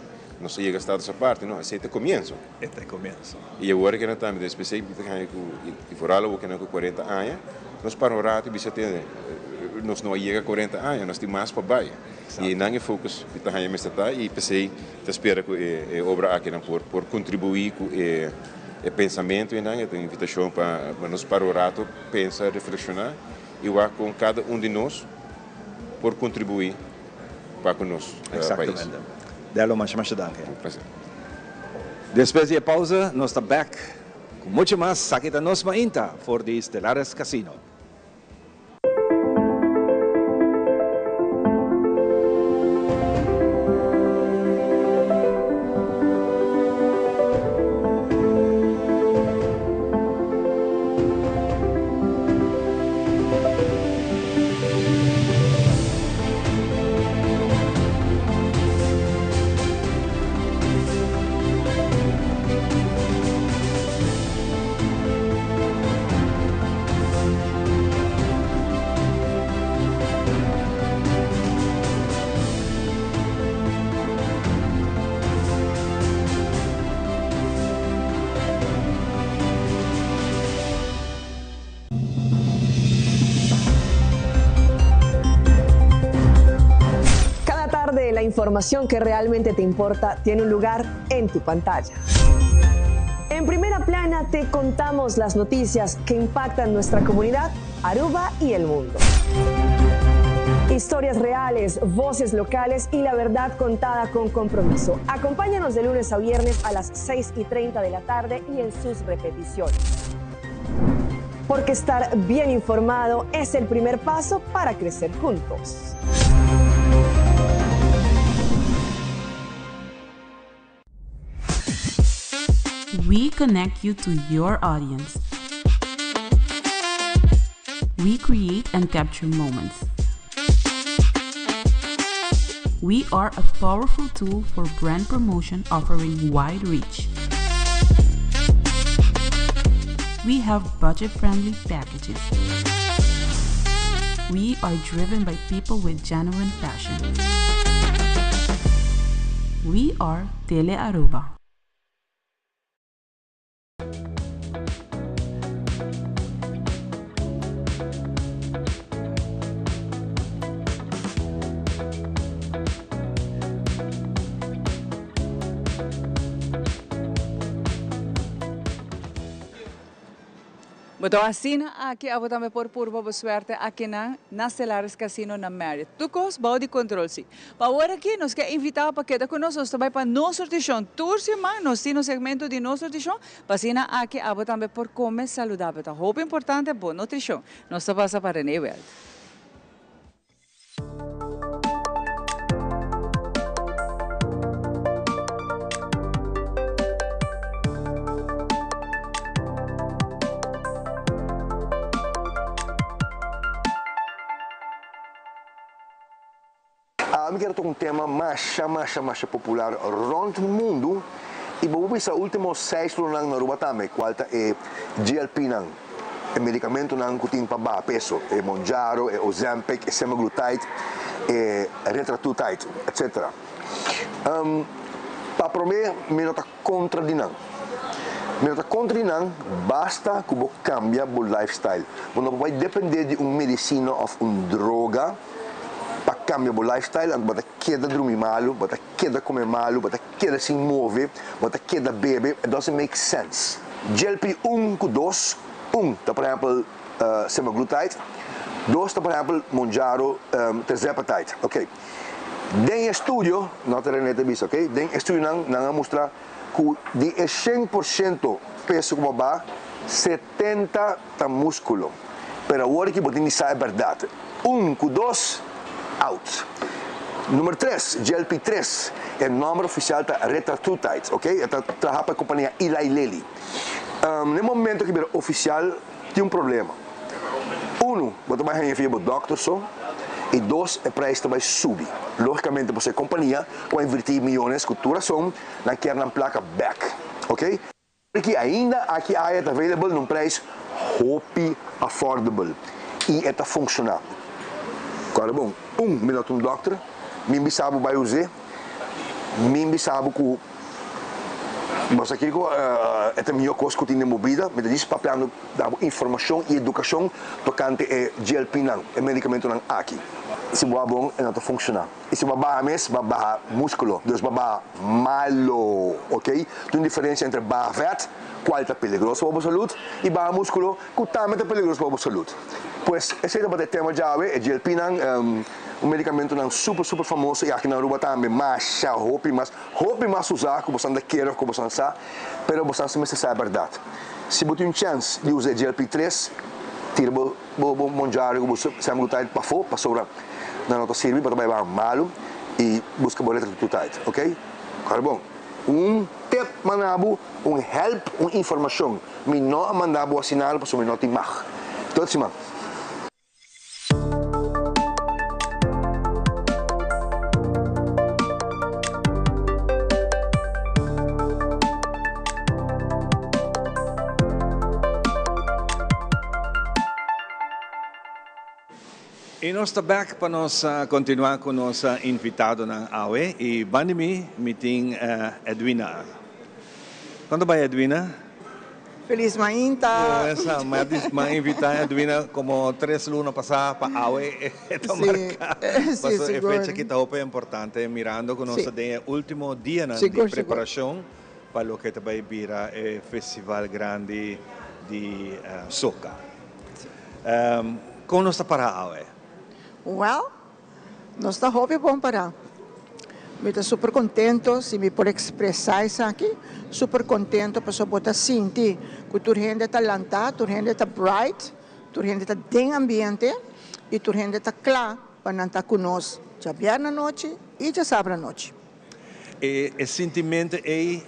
nos a yega status aparte. No, esey ta e comienso. E ta e comienso. Y awor ke nan tambe despues esey mi ta haña ku y vooral awor ke nan ku cuarenta aña nos para un rato y bisa tende nos no a yega cuarenta aña, nos tin mas pa bay. I nan e focus ku ta haña mester ta i p'esei ta spera ku e obra akinan por por kontribuí ku e e pensamentu einan. E ta un invitashon pa nos para un rato pensa, reflekshoná i wak kon kada un di nos por kontribuí pa ku nos pais. Exactamente. Dello, masha masha danki. Un placer. Despues di e pausa nos ta bek ku mucho mas. Aki ta Nos Mainta for di Stellares Casino. Cada tarde la información que realmente te importa tiene un lugar en tu pantalla. En primera plana te contamos las noticias que impactan nuestra comunidad, Aruba y el mundo. Historias reales, voces locales y la verdad contada con compromiso. Acompáñanos de lunes a viernes a las 6 y 30 de la tarde y en sus repeticiones. Porque estar bien informado es el primer paso para crecer juntos. We connect you to your audience. We create and capture moments. We are a powerful tool for brand promotion offering wide reach. We have budget friendly packages. We are driven by people with genuine passion. We are Tele Aruba. Bo ta asina aki abo tambe por purba bo suerte akinan na Stellaris Casino na Marriott. Tur kos bou di control si. Pa awor aki nos ke invita bo pa keda ku nos, nos ta bai pa Nos Nutrishon. Tur siman nos tin un segmento di Nos Nutrishon pa asina aki abo tambe por kome saludabel. Ta hopi importante bo nutrishon. Nos ta pasa pa Rene Weld. Ami kier toca un tema masha masha masha popular rond mundu y bo por bisa ultimo seis lunanan na Aruba tambe cual ta e GLP nan, e medicamentonan cu tin pa baha peso, e Mounjaro, e Ozempic, e Semaglutide, e Retatrutide, etc. Pa prome mi no ta contra di nan. Mi no ta contra di nan basta cu bo cambia bo lifestyle. Bo no por bay depende di un medicina of un droga pa cambia bo lifestyle anto bo ta keda drumi malu, bo ta keda come malu, bo ta keda sin move, bo ta keda bebe, it doesn't make sense. GLP un cu dos, un ta por ehempel semaglutide, dos ta por ehempel Mounjaro tirzepatide, ok. Den e estudio, nota René ta bisa, ok, den estudionan nan a mustra cu di e 100% peso cu bo ba, 70 ta musculo. Pero awor aki bo tin di sa e berdad. Un cu dos, out. Numero tres, GLP tres, e nomber oficial ta Retatrutide, ok, e ta traha pa e compania Eli Lilly. Na e momento cu bira oficial tin un problema. Unu, bo ta bai haña via bo dòkter so, i dos, e prijs ta bai subi. Lógikamente pasobra e kompania ku a invertí miónes ku tur rason, nan kier nan plaka bèk. Oke? Aki ainda aki aya ta available na un prijs hopi affordable i e ta funkshoná. Kòrda bon, un, mi no ta un dòkter, mi bisa bo bai us'é, mi bisa bo ku. Bo sa kiko e ta mihó kos ku tin den bo bida? Mi ta djis papiando da bo informashon i edukashon tokante e GLP-nan, e medikamentonan aki. Si bo a bon, e no ta funshoná. I si bo a baha mes, bo a baha múskulo, dus bo a baha malo, ok? Tin un diferensia entre baha vèt, kual ta peligroso pa bo salud, i baha múskulo, ku tambe ta peligroso pa bo salud. Pues, esei tabata e tema djawe, e GLP-nan, un medikamentonan super, super famoso i aki na Aruba tambe masha hopi mas. Hopi mas usa ku bosan ta kere of ku bosan sa, pero bosan si mester sa e bèrdat. Si bo tin un chèns di usa e GLP tres, tira bo bo Mounjaro ku bo semaglutide pafó pasobra nan no ta sirbi, bo ta bai baha malu i buska bo retatrutide, ok? Kòrda bon, un tip manda bo, un hèlp, un informashon. Mi no a manda bo hasi nada pasobra mi no tin mag. Tot siman. Y nos ta back pa nos continua cu nos invitadonan awe y banda di mi, mi tin Edwina. Cuanto bay Edwina? Feliz mainta. Esa, mi a invita Edwina como tres luna pasa pa awe e ta marca. Paso e fecha aki ta hopi importante mirando cu nos ta den e ultimo dianan di preparacion pa loke ta bay bira e festival grandi di soca. Con nos ta para awe? Well, nos ta hopi bon para. Mi ta super contento, si mi por expresa esaki, super contento pasobra bo ta sinti cu tur hende ta lanta, tur hende ta bright, tur hende ta den ambiente y tur hende ta cla pa nan ta cu nos djabièrnè anochi y djasabra anochi. E sintimento ey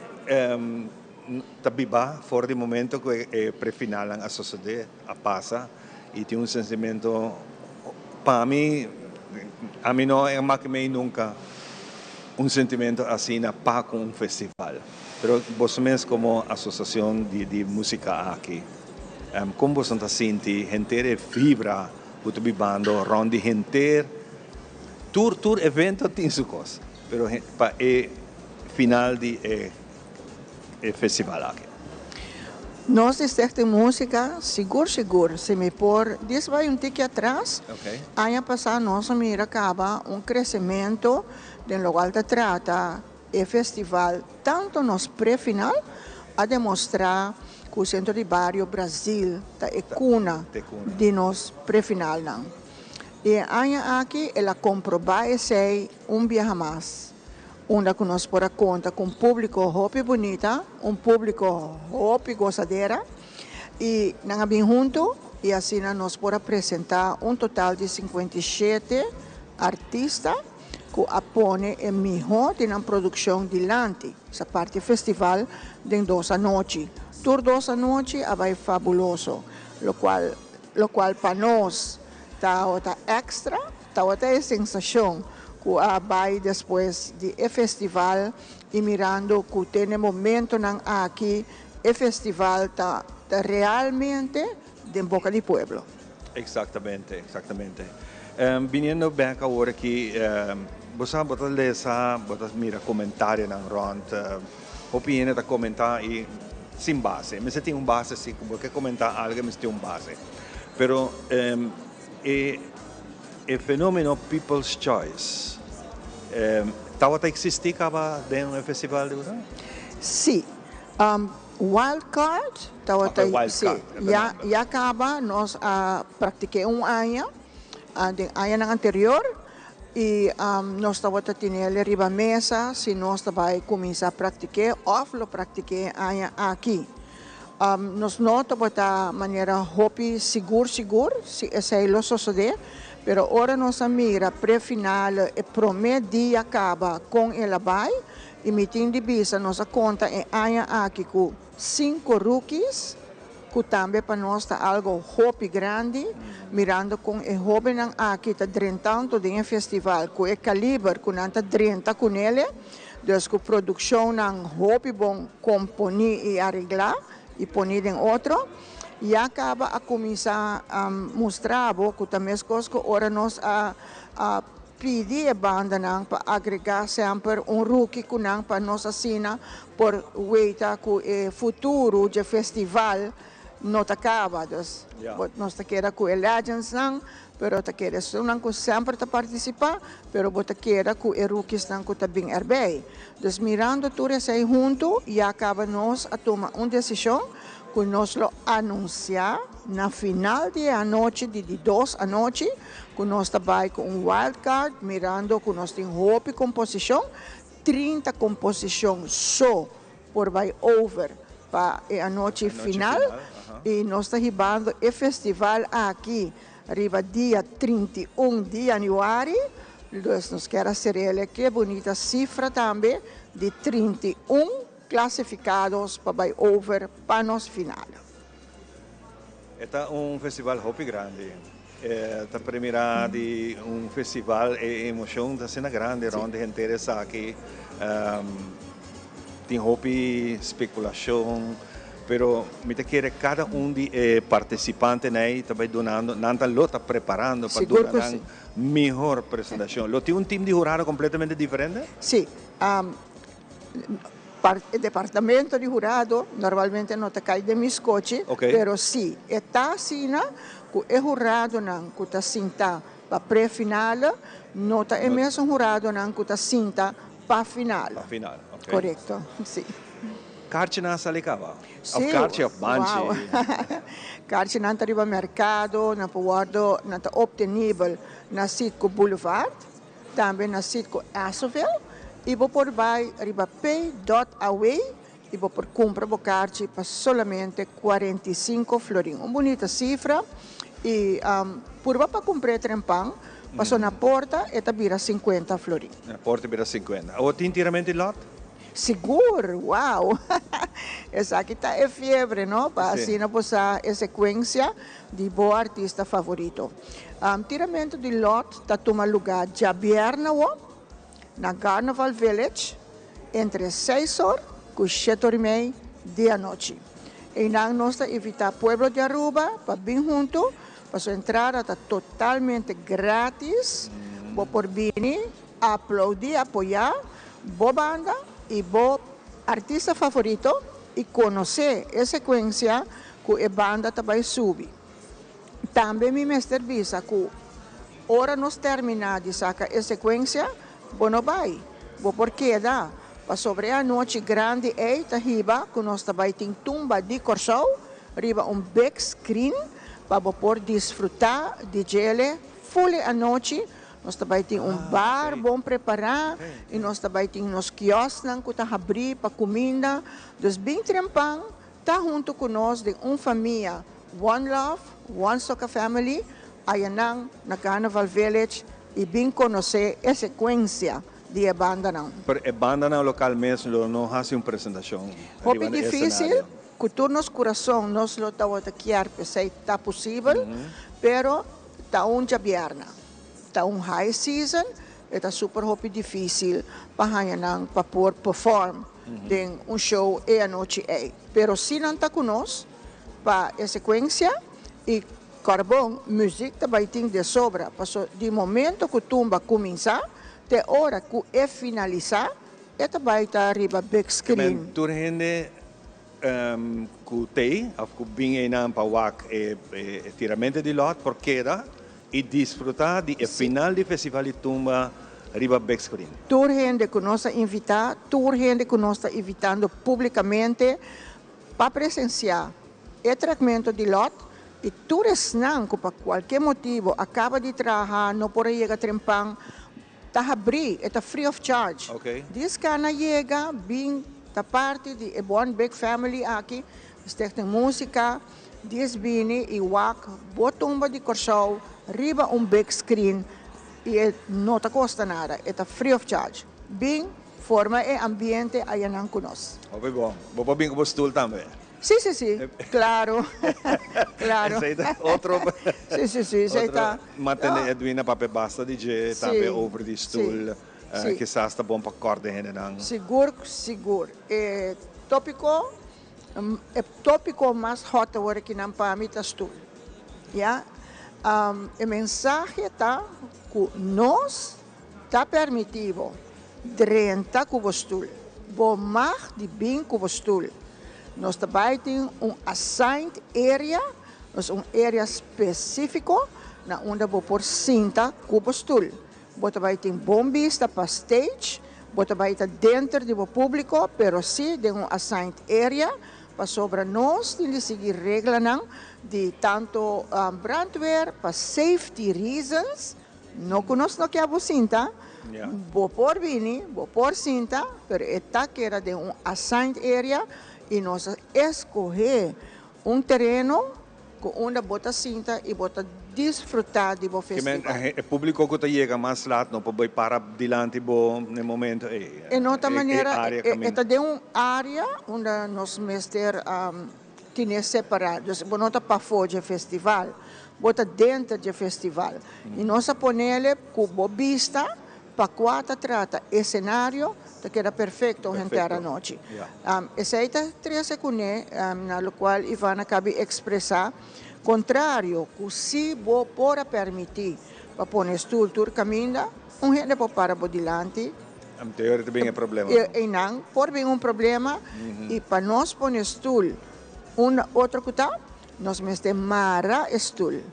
ta biba for di momento cu e prefinalnan a sosode, a pasa y tin un sentimento pa mi, ami no a maki mey nunca un sentimento asina pa cu un festival. Pero boso mes como asociacion di musica aki, con boso ta sinti henter e vibra cu ta bibando rond di henter tur tur evento tin su cos, pero pa e final di e e festival aki. Nos di Stichting Musica sigur sigur si mi por dis bai un tiki atras, aña pasa nos a mira caba un crecemento den locual ta trata e festival tanto nos pre-final a demostra cu Centro di Bario Brazil ta e cuna di nos pre-finalnan. Y e aña aki el a comproba esey un biaha mas. Unda ku nos por a konta ku un públiko hopi bunita, un públiko hopi gosadera i nan a bin huntu i asina nos por a presentá un total di 57 artista ku a pone e mihó di nan produkshon dilanti. Sa parti festival den dos anochi. Tur dos anochi a bai fabuloso, lokual lokual pa nos tabata èkstra. Tabata e sensashon ku a bai despues di e festival i mirando ku te n'e momentonan aki e festival ta ta realmente den boka di pueblo. Exactamente, exactamente. Biniendo bek awor aki, bo sa bo ta lesa, bo ta mira comentarionan rond, hopi hende ta comenta i sin base. Mester tin un base si, ku bo ke comenta algo mester tin un base. Pero E e fenomeno People's Choice tabata existi caba den e festival di boso? Si. Wild Card tabata si. Ya ya caba nos a practiqué un aña den añanan anterior y nos tabata tinele riba mesa si nos ta bay cuminsa practiqué of lo practiqué e aña aki. Nos no tabata manera hopi sigur sigur si esei lo sosodé, pero ora nos a mira pre-finale e promé dia kaba kon el a bai i mi tin di bisa nos a konta e aña aki ku sinku rookies ku tambe pa nos ta algo hopi grandi mirando kon e hóbennan aki ta drentanto den e festival ku e kaliber ku nan ta drenta kunele. Dus ku produkshonnan hopi bon komponí i areglá i poní den otro, ya kaba a kuminsá mustra bo ku ta meskos ku ora nos a a pidi e bandanan pa agregá semper un ruki ku nan pa nos asina por weita ku e futuro dje festival no ta kaba. Dus nos ta keda ku e legendsnan Pero ta keda esunnan ku semper ta partisipá, pero bo ta keda ku e rookiesnan ku ta bin erbij. Dus mirando tur esei huntu, ya kaba nos a tuma un desishon ku nos lo anunsiá na final di e anochi di di dos anochi ku nos ta bai ku un wild card mirando ku nos tin hopi komposishon, 30 komposishon so por bai over pa e anochi final y nos ta hibando e festival aki riba dia 31 di januari, dus nos kier a serele ke bunita cifra tambe di 31 clasificados pa bai over pa nos final. E ta un festival hopi grandi. E ta primira di un festival e emocion ta asina grandi rond di henter esaki. Tin hopi speculacion, pero mi ta kere cada un di e participantenan ey ta bay dunando, nan ta lo ta preparando pa duna nan mihor presentacion. Lo tin un team di hurado completamente diferente? Si. E departamento di hurado normalmente no ta kai den mi skochi, pero si e ta asina ku e huradonan ku ta sinta pa pre-finale no ta e mesun huradonan ku ta sinta pa finale. Pa final, ok. Korekto, si. Karchinan a sali kaba? Of karchi of banchi? Wow. Karchinan ta riba merkado, nan por wòrdu, nan ta optenibel na Citgo Boulevard. Tambe na Citgo Essoville. I bo por bai riba pay dot away i bo por kumpra bo karchi pa solamente 45 florin. Un bunita sifra i purba pa kumpr'é trempan, paso na porta e ta bira 50 florin. Na porta e bira 50. Awor tin tiramento di lòt? Sigur! Wow! Esaki ta e fiebre, no? Pa asina bo sa e sekuensia di bo artista favorito. Tiramento di lòt ta tuma lugá djabièrnè awo na Carnival Village entre seis or ku shete or i mei di anochi. Einan nos ta invitá pueblo di Aruba pa bin huntu, pasobra entrada ta totalmente gratis. Bo por bini aplaudí, apoyá bo banda i bo artista favorito i konosé e sekuensia ku e banda ta bai subi. Tambe mi mester bisa ku ora nos terminá di saka e sekuensia, bo no bai, bo por keda, pasobra e anochi grandi ei ta hiba ku nos ta bai tin tumba di Kòrsou riba un big screen pa bo por disfrutá di djele ful e anochi. Nos ta bai tin un bar bon prepará i nos ta bai tin nos kiòsnan ku ta habrí pa kuminda. Dus bin trempan Ta hunto cu nos den un famia One Love, One Soca Family ayanan na Carnival Village y bin conoce e secuencia di e bandanan. Pero e bandanan local mes lo no haci un presentacion Hopi riba e dificil, escenario? cu tur nos curason nos lo tawata kier p'esey ta posibel, pero ta un djabierna, ta un high season, e ta super hopi dificil pa haña nan pa por perform. den un show e anochi ei. Pero si nan ta ku nos pa e sekuensia i Carbon muzik ta bai tin de sobra paso di momento ku tumba kuminsá te ora ku e finalisá e ta bai ta riba big screen. Kimen tur hende ku tei òf ku bin einan pa wak e tiramente di lòt por keda I disfrutá di e final di Festival di Tumba riba big screen. Tur hende ku nos a invitá, tur hende ku nos ta invitando públikamente pa presensiá e tratmento di lòt i tur esnan ku pa kualke motibu a kaba di traha, no por a yega trempan, Ta habrí, e ta free of charge. Dies kana yega, bin ta parti di e One Big Family aki, Stichting Musica, dies bini i wak bo tumba di Kòrsou riba un big screen i e no ta kosta nada, e ta free of charge. Bin forma e ambiente ayanan ku nos. Hopi bon. Bo por bin ku bo stul tambe. Sí, sí, sí, claro, claro. Esei ta otro, Sí, sí, sí, esei ta. Mantene Edwina papia basta di dje tambe over di stoel, kisas ta bon pa kòrda hendenan. Sigur, sigur. E tópiko, e tópiko mas hòt awor akinan pa mi ta stoel. Ya. E mensahe ta ku nos ta permití bo drenta ku bo stul. Bo mag di bin ku bo stul. Nos ta bai tin un assigned area, nos un area spesífiko na unda bo por sinta ku bo stul. Bo ta bai tin bon bista pa stage, bo ta bai ta denter di bo públiko, pero sí den un assigned area, pasobra nos tin di sigui reglanan di tanto brandweer pa safety reasons. No ku nos no ke bo sinta, bo por bini, bo por sinta, pero e ta keda den un assigned area i nos a eskohé un tereno ku unda bo ta sinta i bo ta disfrutá di bo festival. E públiko ku ta yega mas lat no por bai para dilanti bo na e momento ei. E no ta manera, e ta den un área unda nos mester Tine separá. Dus bo no ta pafó dje festival, bo ta denter dje festival. I nos a ponele ku bo bista pa kua ta trata e senario ta keda perfekto henter anochi. Esei ta trese kuné, na lokual Ivan a kabi ekspresá, kontrario ku si bo por a permití pa pone stul tur kaminda, un hende por para bo dilanti. Anterior ta bin e problema. Einan por bin un problema y pa nos pone stoel unda otro cu ta, nos mester mara e stoel.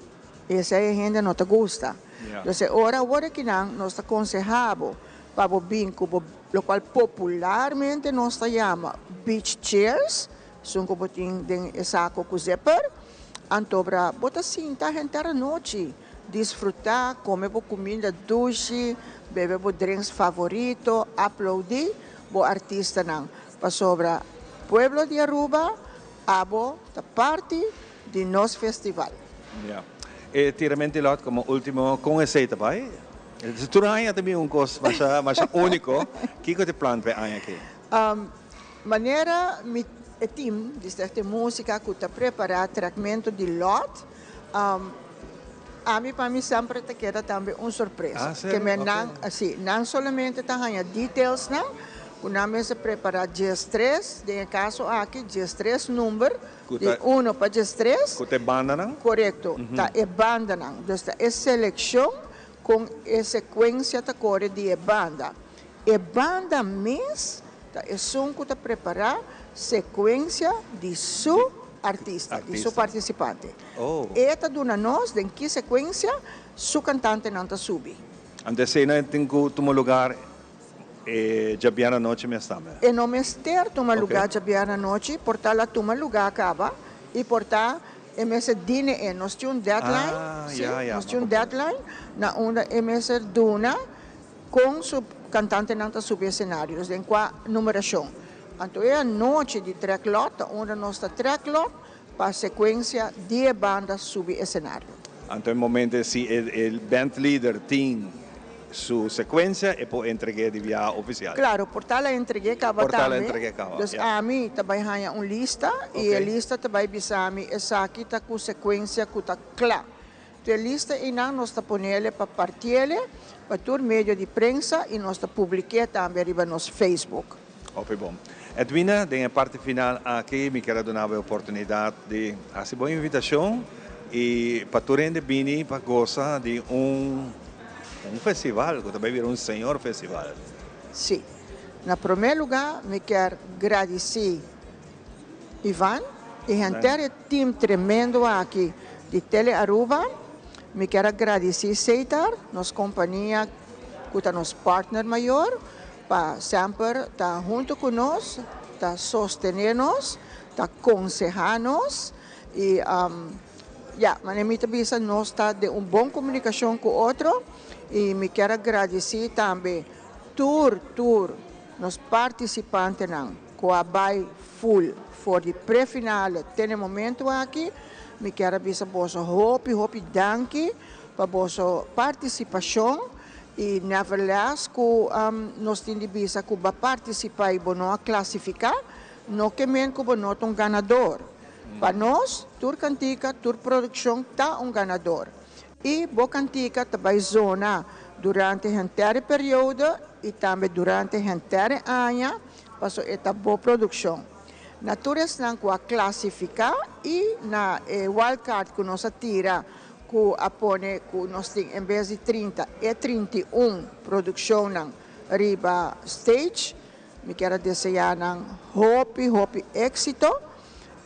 Y esey e hende no ta gusta. Entonces e ora awor akinan nos ta conseha bo pa bo bin cu bo locual popularmente nos ta yama beach chairs, esun cu bo tin den e saco cu zipper, antobra bo ta sinta henter anochi. Disfrutá, kome bo kuminda dushi, bebe bo drinks favorito, aplaudí bo artistanan, pasobra pueblo di Aruba, abo ta parti di nos festival. Ya. E tiramento di lot komo ultimo, kon esei ta bai? Tur aña ta bin un kos masha masha úniko. Kiko ta e plan pa e aña aki? Manera mi e team di Stichting Musica ku ta prepará trekmentu di lot, Ami pa mi semper ta keda tambe un sorpresa. Ah, serio? Ke men nan, Ok. si, nan solamente ta haña detailsnan ku nan mester prepará 13, den e kaso aki 13 number, Ku di ta uno pa 13. ku ta e bandanan? Korekto, ta e bandanan. Dus ta e selekshon kon e sekuensia ta kore di e banda. E banda mes ta esun ku ta prepará sekuensia di su artista, di su Artista. partisipante. Oh. E ta duna nos den ki sekuensia su kantantenan ta subi. Anto esei tin ku tuma lugar e djabièrnè anochi mes tambe? E no mester tuma Ok. lugá djabièrnè anochi, por ta la tuma lugá kaba i por ta e mester dine e. Nos tin un deadline, Ah, si, ya, ya, nos m'a tin un comprende. deadline na unda e mester duna Kon su kantantenan ta subi esenario, dus den kua numerashon. Anto e anochi di trek lòt ta unda nos ta trek lòt pa sekuensia di e banda subi esenario. Anto e momento si e band leader tin su sekuensia e por entreg'é di bia ofisial. Klaro, por tal a entreg'é kaba Por tal a tambe. entreg'é kaba, Dus ya. ami ta bai haña un lista i e lista ta bai bisa mi esaki ta ku sekuensia ku ta kla. Te lista einan nos ta ponele pa partiele pa tur medio di prensa y nos ta publike tambe riba nos Facebook. Hopi bon. Edwina, den e parti final aki mi kier a duna bo e oportunidad di haci bo invitacion y pa tur hende bini pa goza di un un festival cu ta bay bira un señor festival. Sí. Na prome luga mi kier gradici Ivan y henter e team tremendo aki di Tele Aruba. Mi kier a gradici Setar, nos compania cu ta nos partner mayor, pa semper ta hunto cu nos, ta sostene nos, ta conseha nos y ya, manera mi ta bisa nos ta den un bon comunicacion cu otro y mi kier a gradici tambe tur, tur nos participantenan. Cu a bay full for di pre-finale te n'e momento aki. Mi kier a bisa boso hopi hopi danki pa boso participacion y neverless cu nos tin di bisa cu bo a participa y bo no a clasifica, no ke men cu bo no ta un ganador. Pa nos tur cantica, tur produccion ta un ganador y bo cantica ta bay zona durante henter e periodo y tambe durante henter e aña. Paso e ta bo produccion. Na tur esnan cu a clasifica y na e wild card cu nos a tira cu a pone cu nos tin en bes di 30 e 31 produccionnan riba stage, mi kier a desea nan hopi hopi exito.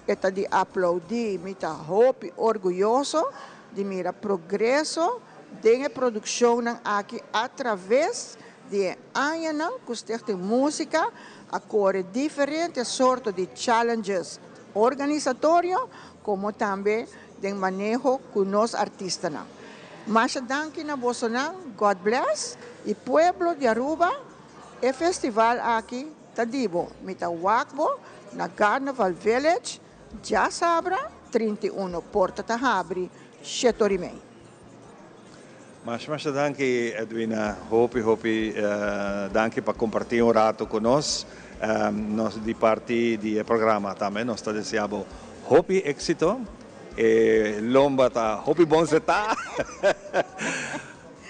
E ta di aplaudi, mi ta hopi orguyoso di mira progreso den e produccionnan aki a traves di e añanan ku Stichting Músika a kore diferente sorto di challenges organisatorio komo tambe den maneho ku nos artistanan. Masha danki na bosonan, God bless y pueblo di Aruba, e festival aki ta di bo, mi ta wak bo na Carnival Village djasabra 31 porta ta habri shetor y mei. Masha masha danki Edwina, hopi hopi danki pa comparti un rato cu nos. Nos di parti di e programa tambe nos ta desea bo hopi exito. E lomba ta hopi bon seta.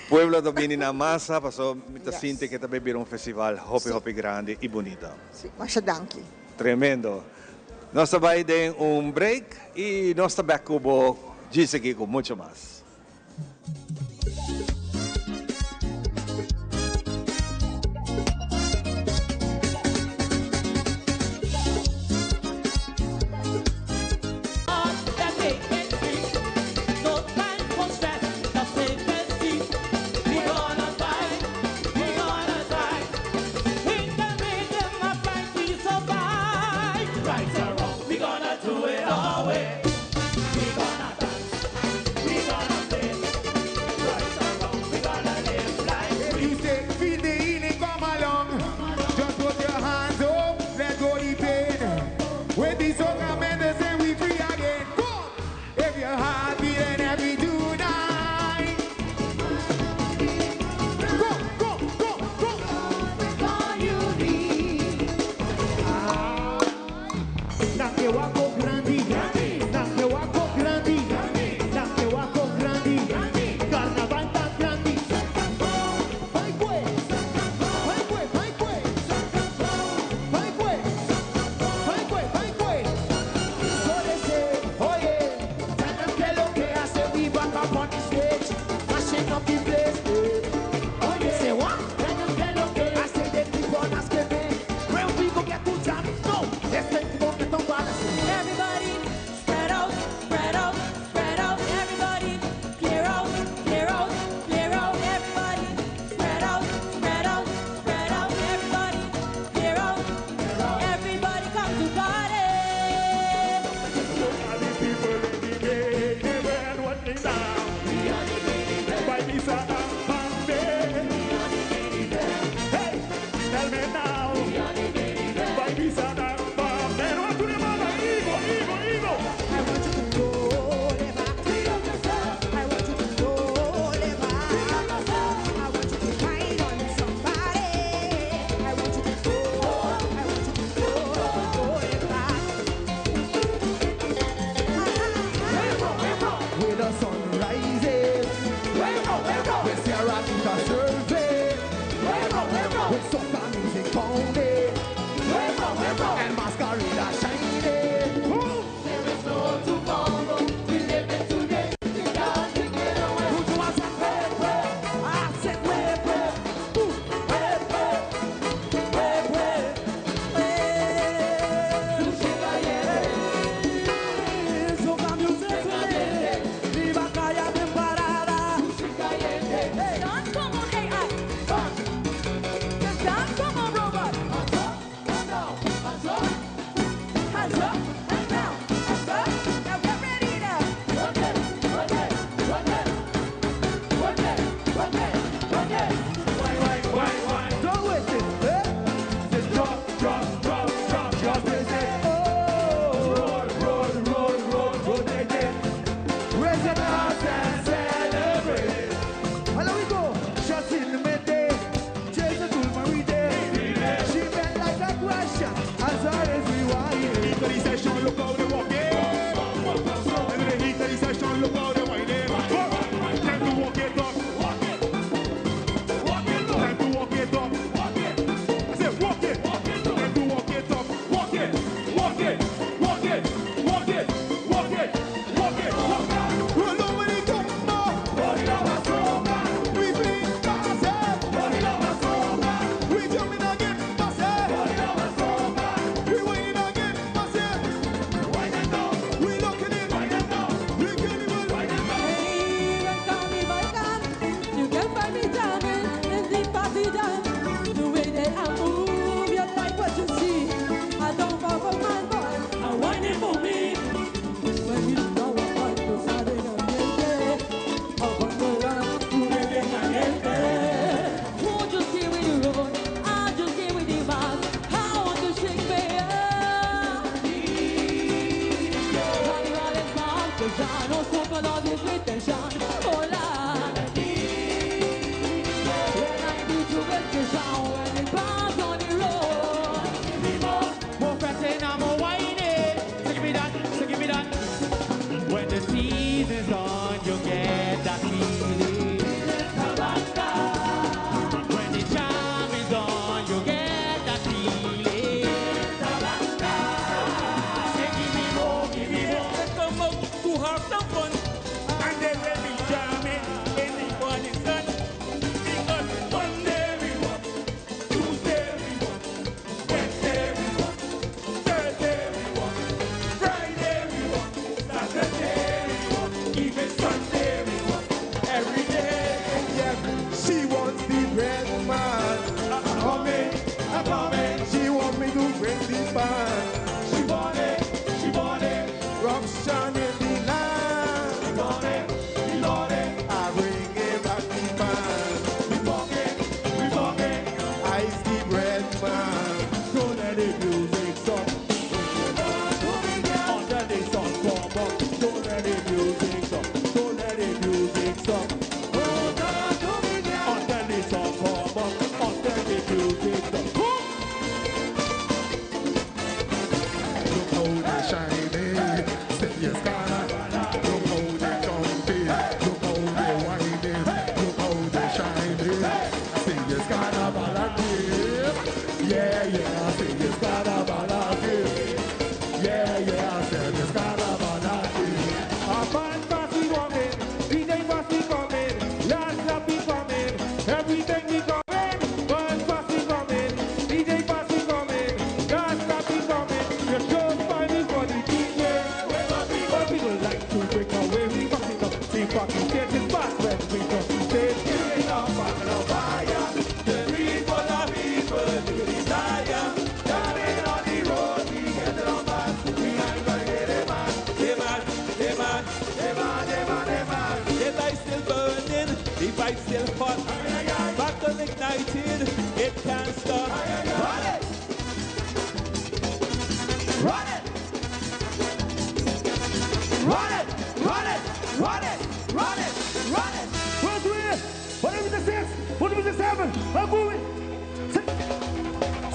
Pueblo ta bini na masa paso mi ta sinti ke ta bay bira un festival hopi hopi grandi y bunita. Si, masha danki. Tremendo. Nos ta bay den un break y nos ta bek cu bo djis aki cu mucho mas.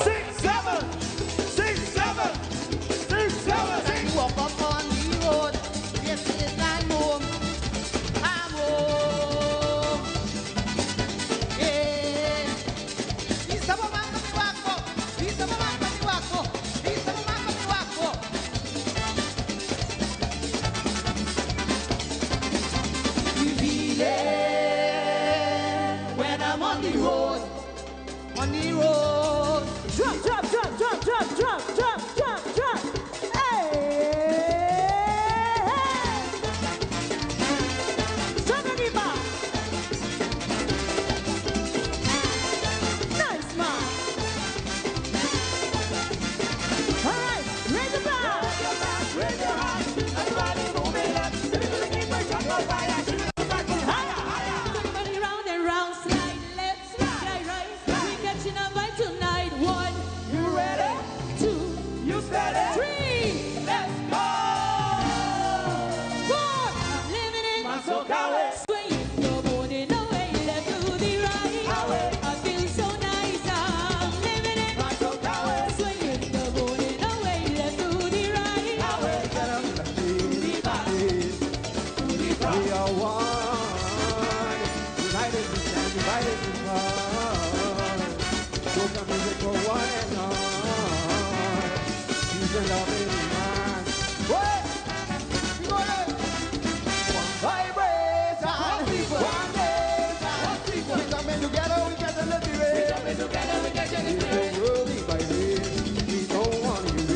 Six, seven, six, seven, six, seven, six. Walk up on the road, yes, yes, I'm home. I'm home. Yeah. Isa mo man kami Isa mo man kami Isa mo man kami You feel it when I'm on the road, on the road. Drop, drop, drop, drop, drop, drop, drop, drop, drop. Hey, hey. Drop it, Iba. Nice man. All right, raise the bar. Raise your hand, everybody moving up. Everybody round and round, slide left, slide right. We catching a vibe tonight. One, You ready? two, You steady? three, Let's go! four. I'm living in Masokawe. Swaying your body the way left to the right. I feel so nice. I'm living in Masokawe. Swaying your body the way left to the right. We are one. United we stand, divided we fall. Soca music for one and all. Peace and love in mind. What? We go there. One vibration, one nation. We coming together, we get the spirit. We coming together, we get the spirit. The world divided, we don't want to be.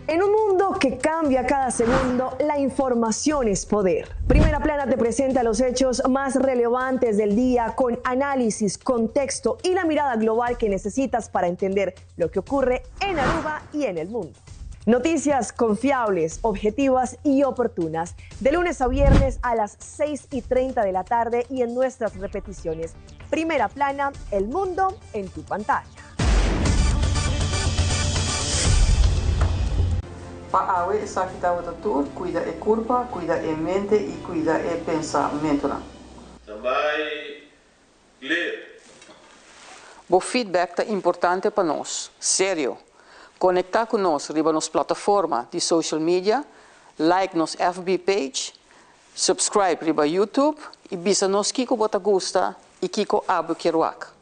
En un mundo que cambia cada segundo, la información es poder. Primera Plana te presenta los hechos más relevantes del día con análisis, contexto y la mirada global que necesitas para entender lo que ocurre en Aruba y en el mundo. Noticias confiables, objetivas y oportunas. De lunes a viernes a las 6:30 de la tarde y en nuestras repeticiones. Primera Plana, el mundo en tu pantalla. Pa awe esaki tabata tur, cuida e curpa, cuida e mente y cuida e pensamentonan. Standby, clear. Bo feedback ta importante pa nos. Serio. Conecta cu nos riba nos plataforma di social media, like nos FB page, subscribe riba YouTube y bisa nos kico bo ta gusta y kico abo kier wak.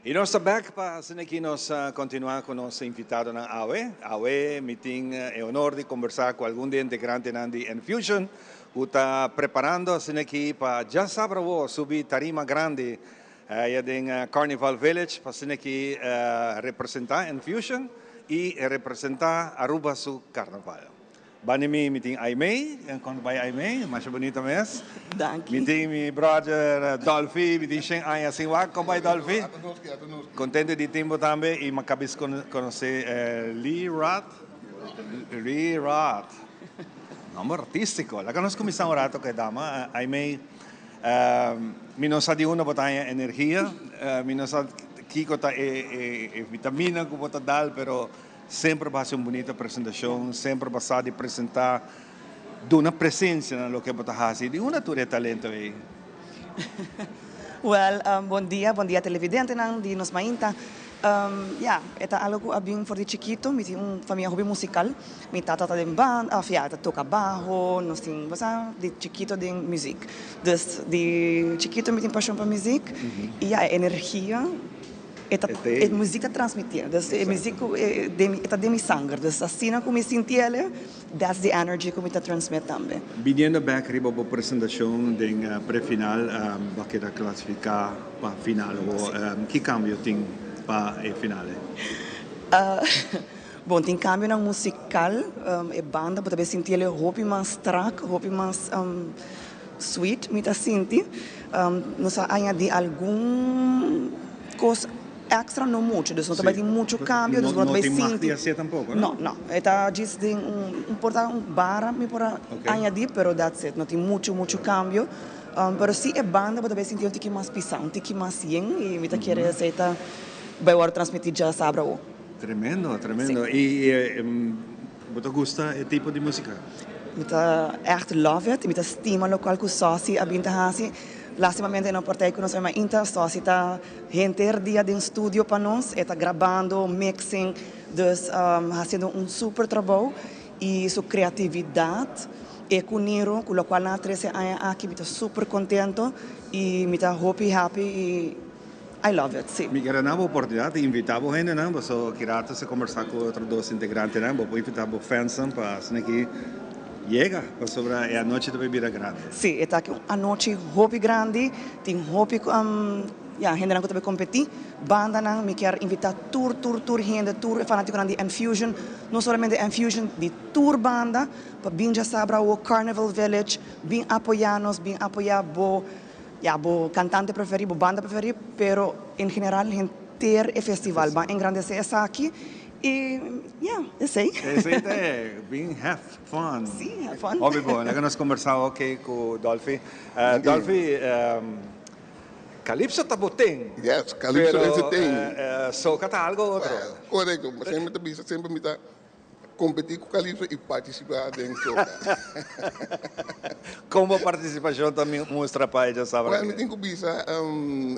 Y nos ta back pa asina aki nos continua cu nos invitadonan awe. Awe mi tin e honor di conversa cu algun di e integrantenan di Enfusion cu ta preparando asina aki pa djasabra awo subi tarima grandi aya den Carnival Village pa asina aki representa Enfusion y representa Aruba su carnaval. Banda mi mi tin Aimee, kon ta bai Aimee? Masha bunita mes. Danki. Mi tin mi brother Dolfi, mi tin shen aña sin wak, kon bai Dolfi? Contento di tin bo tambe y mi a cabes conoce Lee Rod, Lee Rod, nomber artistico. Laga nos cuminsa un rato cu e dama, Aimee, mi no sa di unda bo ta haña energia, mi no sa kico ta e vitamina cu bo ta dal, pero Semper bo hasi un bunita presentashon, semper bo sa di presentá, duna presensia na loke bo ta hasi. Di unda tur e talento ei? Wèl, bon dia, bon dia televidentenan di nos mainta. Ya, e ta algu ku a bin for di chikitu. Mi tin un famia hopi musikal. Mi tata ta den band, òf ya, e ta toka baho, nos tin, bo sa, di chikitu den muzik. Dus di chikitu mi tin pashon pa muzik i ya, e energia. E ta e muziek ta transmitié. Dus e muziek ku e den mi e ta den mi sanger. Dus asina ku mi sinti el, that's the energy ku mi ta transmit tambe. Biniendo bek riba bo presentashon den prefinal, bo a keda klasifiká pa final o ki kambio tin pa e final ei? Bon, tin kambionan musikal. E banda bo ta bay sinti el hopi mas strak, hopi mas Sweet mi ta sinti. Nos a añadi algun cos extra, no mucho. Dus no ta bay tin mucho cambio, dus bo no ta bay sinti. No tin mag di hacié tampoco, no? No, no. E ta djis den un por ta un bara mi por a añadi, pero that's it. No tin mucho, mucho cambio. Pero si e banda bo ta bay sinti un tiki mas pisa, un tiki mas yen y mi ta kere esey ta bay worde transmiti djasabra awo. Tremendo, tremendo. Y bo ta gusta e tipo di musica? Mi ta echt love it, mi ta stima locual cu Sosy a bin ta haci. Lastimamente e no por ta ey cu nos hoy mainta. Sosy ta henter dia den studio pa nos, e ta grabando, mixing, dus haciendo un super trabou y su creatividad e cu Niro cu locual nan a trece aña aki mi ta super contento y mi ta hopi happy y I love it, si. Mi kier a na bo oportunidad di invita bo hendenan, paso ki rato si combersa cu otro dos integrantenan, bo por invita bo fansnan pa asina ki yega, pasobra e anochi ta bay bira grandi. Si, e ta aki un anochi hopi grandi, tin hopi ya, hendenan cu ta bay competi, bandanan, mi kier invita tur, tur, tur hende, tur e fanaticonan di Enfusion, no solamente Enfusion, di tur banda, pa bin djasabra awo Carnival Village, bin apoya nos, bin apoya bo. Ya, bo cantante preferi, bo banda preferi, pero en general henter e festival. Ban engrandece esaki y ya, esey. Esey ta e, bin have fun. Si, have fun. Hopi bon, laga nos conversa oke cu Dolfi. Dolfi, Calypso ta bo ten. Yes, Calypso es e ten. Pero soca ta algo otro. Corecto, semper ta bisa, semper mi ta. Competi cu Calypso y participa den soca. Con bo participacion ta mustra pa e djasabra Well, mi tin cu bisa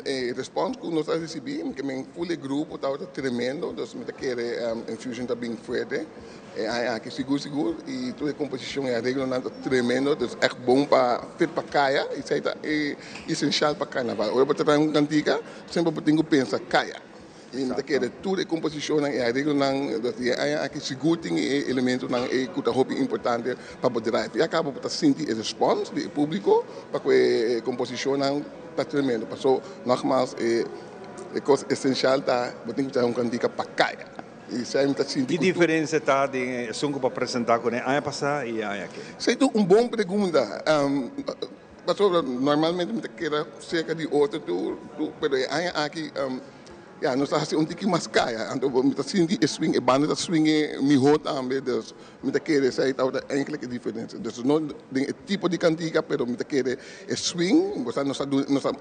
e respons cu nos a ricibi, mi ke men full e grupo tabata tremendo, dus mi ta kere Enfusion ta bin fuerte e aña aki sigur sigur y tur e composicion y areglonan ta tremendo, dus echt bon pa fit pa caya y esey ta e esencial pa carnaval. Ora bo ta traha un cantica semper bo tin cu pensa caya. I mi ta kere tur e komposishonnan i areglonan di e aña aki sigur tin e elementonan ei ku ta hopi importante pa bo drive. I akaba bo ta sinti e respons di e públiko pa ku e komposishonnan ta tremendo. Paso nògmals e kos esenshal ta bo tin ku traha un kantika pa kaya. I esei mi ta sinti Ki ku tur. diferensia ta den esun ku bo a presentá kuné aña pasá i e aña aki? Esei ta un bon pregunta. Pasobra normalmente mi ta keda serka di otro tur, pero e aña aki ya nos ta hasi un tiki mas kaya, anto mi ta sinti e swing, e banda ta swing e miho tambe, dus mi ta kere esei tabata enkele e diferensia. Dus no den e tipo di kantika, pero mi ta kere e swing, bo sa nos a nos a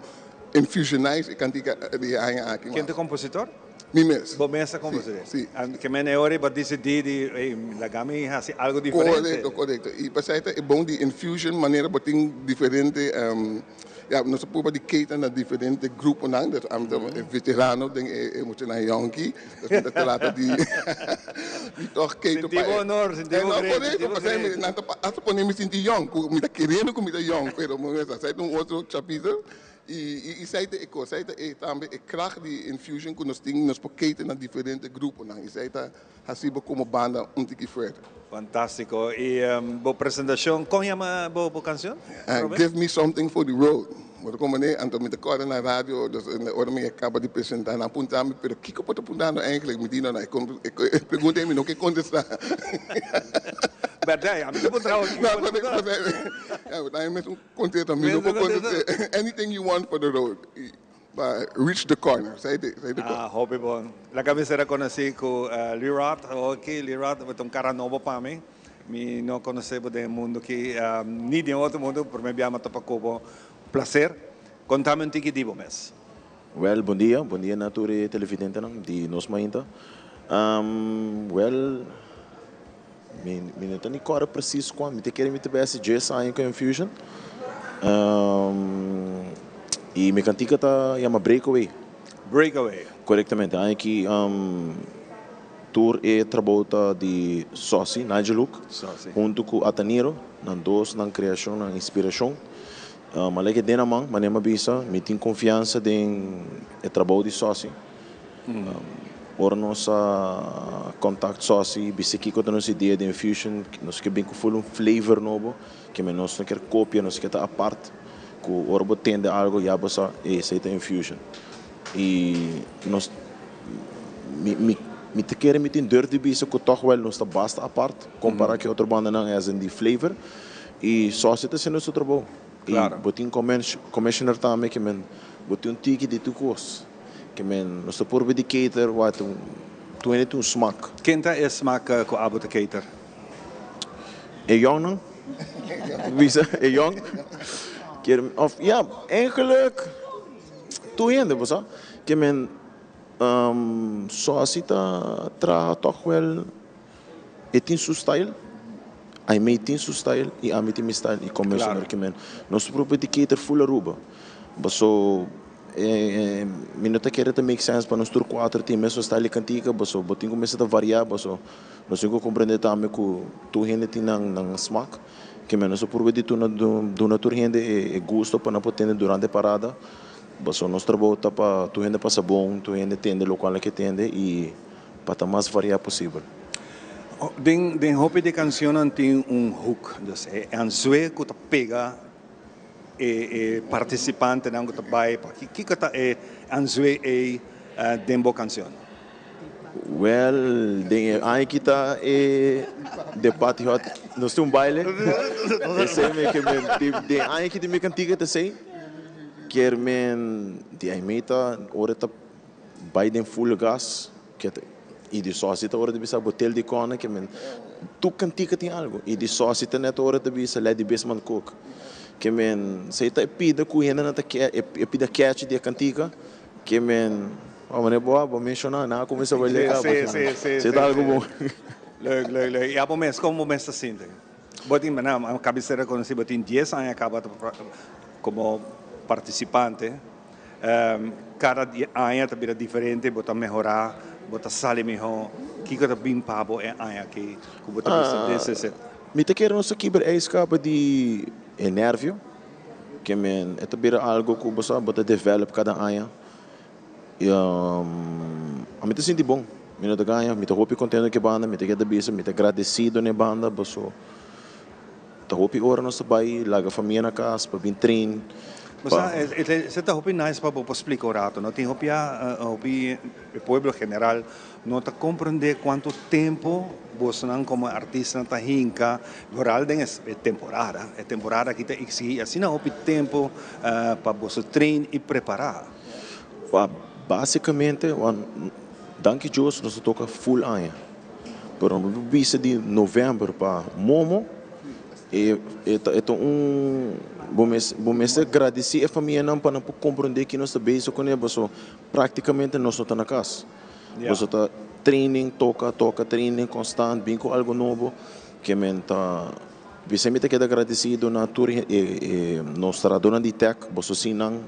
infusionize e kantika di e aña aki Ken ta e kompositor? Mi mes. Bo mes a komponé? Si, si. Ke men e ora bo a disidí di, ey, laga mi hasi algu diferente. Korekto, korekto. I p'esei ta e bon di Infusion, manera bo tin diferente, ya, nos a purba di keta na diferente gruponan, dus ami ta e veterano den e muchanan yonki, dus mi ta trata di di tòg keto pa e. Sinti bo honor, sinti bo great, sinti bo Korekto, p'esei great. nan ta hasta pone mi sinti yòn, ku mi ta keriendo ku mi ta yòn, pero mi mester esei ta un otro chapiter. I esei ta e kos, esei ta e tambe e kracht di Infusion ku nos tin, nos por cater na diferente gruponan, esei ta hasi bo komo banda un tiki fuerte. Fantástiko. I bo presentashon, kon yama bo kanshon? Give me something for the road. Bo ta komprendé? Anto mi ta kòrda na radio, dus ora mi a kaba di presentá nan a puntra mi, pero kiko bo ta puntando eigenlijk? Mi di no, no, e pregunta ei mi no ke kontestá. Berdad, ami ta puntra awor. No, ya, bo ta haña mes un contesta, mi no por contesta. Anything you want for the road. Pa reach the corner, esei ta esei ta e Ah, hopi bon. Laga mi sera conoci cu Lerod awoki. Lerod bo ta un cara nobo pa mi. Mi no conoce bo den e mundo aki, ni den otro mundo. Prome bia mi a topa cu bo. Placer. Contami un tiki di bo mes. Wel, bon dia. Bon dia na tur e televidentenan di Nos Mainta. Wel, mi mi no ta ni kòrda presis kuan, mi ta kere mi ta besi djes aña ku Infusion. I mi kantika ta yama Breakaway. Breakaway. Korektamente. Aña aki tur e trabou ta di Sossi, Nigel Hoek, huntu ku Ataniro, nan dos nan kreashon, nan inspirashon. Ma leke den nan man, manera mi a bisa, mi tin konfiansa den e trabou di Sossi. Ora nos a contact Sossi, bisa kico ta nos idea di Infusion, nos ke bin cu full un flavor nobo, ke men nos no kier copia, nos ke ta apart, cu ora bo tende algo ya bo sa, ey, esey ta Infusion. Y nos, mi, mi, mi ta kere mi tin durf di bisa cu toch wel nos ta basta apart, compara cu e otro bandanan as in di flavor, y Sossi ta haciendo su trabou. Y bo tin commissioner tambe ke men bo tin un tiki di tur cos. Ke men nos ta purba di cater wak un tur hende tin un smak. Ken ta e smak ku abo ta cater? E yongnan. Bisa e yong. Kier of ya eigenlijk tur hende bo sa. Ke men Sosy ta traha tòg wèl. E tin su style, Aimee tin su style y ami tin mi style y Commissioner ke men. Nos propio di cater full Aruba. Paso mi no ta kere ta make sense pa nos tur cuatro tin mesun style di cantica paso bo tin cu mester ta varia paso nos tin cu comprende tambe cu tur hende tin nan nan smaak. Ke men nos a purba di duna tur hende e gusto pa nan por tende durante e parada. Paso nos trabou ta pa tur hende pasa bon, tur hende tende locual nan ke tende y. Pa ta mas variá posibel. Den den hopi di cancionnan tin un hook, dus e anzue cu ta pega e e participantenan cu ta bay pa kico ta e anzue ey den bo cancion? Wel, den e aña aki ta e The Party Hot, nos tin un baile, esey mi ke men, den aña aki di mi cantica ta esey, kier men di aymey ta ora ta. Bai den full gas ke ta y di sosi ta ora ta bisa botel di kona ke men tur kantika tin algo y di sosi ta net ora ta bisa let di bisman cook ke men esey ta e pida ku hendenan ta ke e pida catchy di e kantika ke men oh mane bo a bo menshona nan a kuminsa baile kaba esey ta algo bon. Leuk leuk leuk y abo mes komo bo mes ta sinti? Bo tin a kabisa rekonosi bo tin dies aña kaba komo partisipante. Kada aña ta bira diferente, bo ta mehorá, bo ta sali mihó. Kiko ta bin pa bo e aña aki ku bo ta bisa this is it? Mi ta kere nos ta kibra ijs kaba di e nervio, ke men e ta bira algo ku bo sa bo ta develop kada aña. I ami ta sinti bon, mi no ta gaña, mi ta hopi kontento ku e banda, mi ta keda bisa mi ta gradesido na e banda paso. Ta hopi ora nos ta bai laga famia na cas pa bin train Bo sa, esei ta hopi nice pa bo por splica un rato, no? Tin hopi hopi e pueblo general no ta comprende cuanto tempo bosonan como artistanan ta hinca vooral den e temporada. E temporada aki ta exigi asina hopi tempo pa boso train y prepara. Basicamente, danki Dios nos ta toca full aña. Pero no por bisa di november pa momo e e ta e ta un bo mes bo mester gradisí e famianan pa nan por komprondé ki nos ta bezig kuné paso praktikamente nos no ta na kas. Boso ta training toka toka training konstant bin ku algu nobo ke men ta bisa mi ta keda gradisido na tur e e nos trahadónan di tèk boso sin nan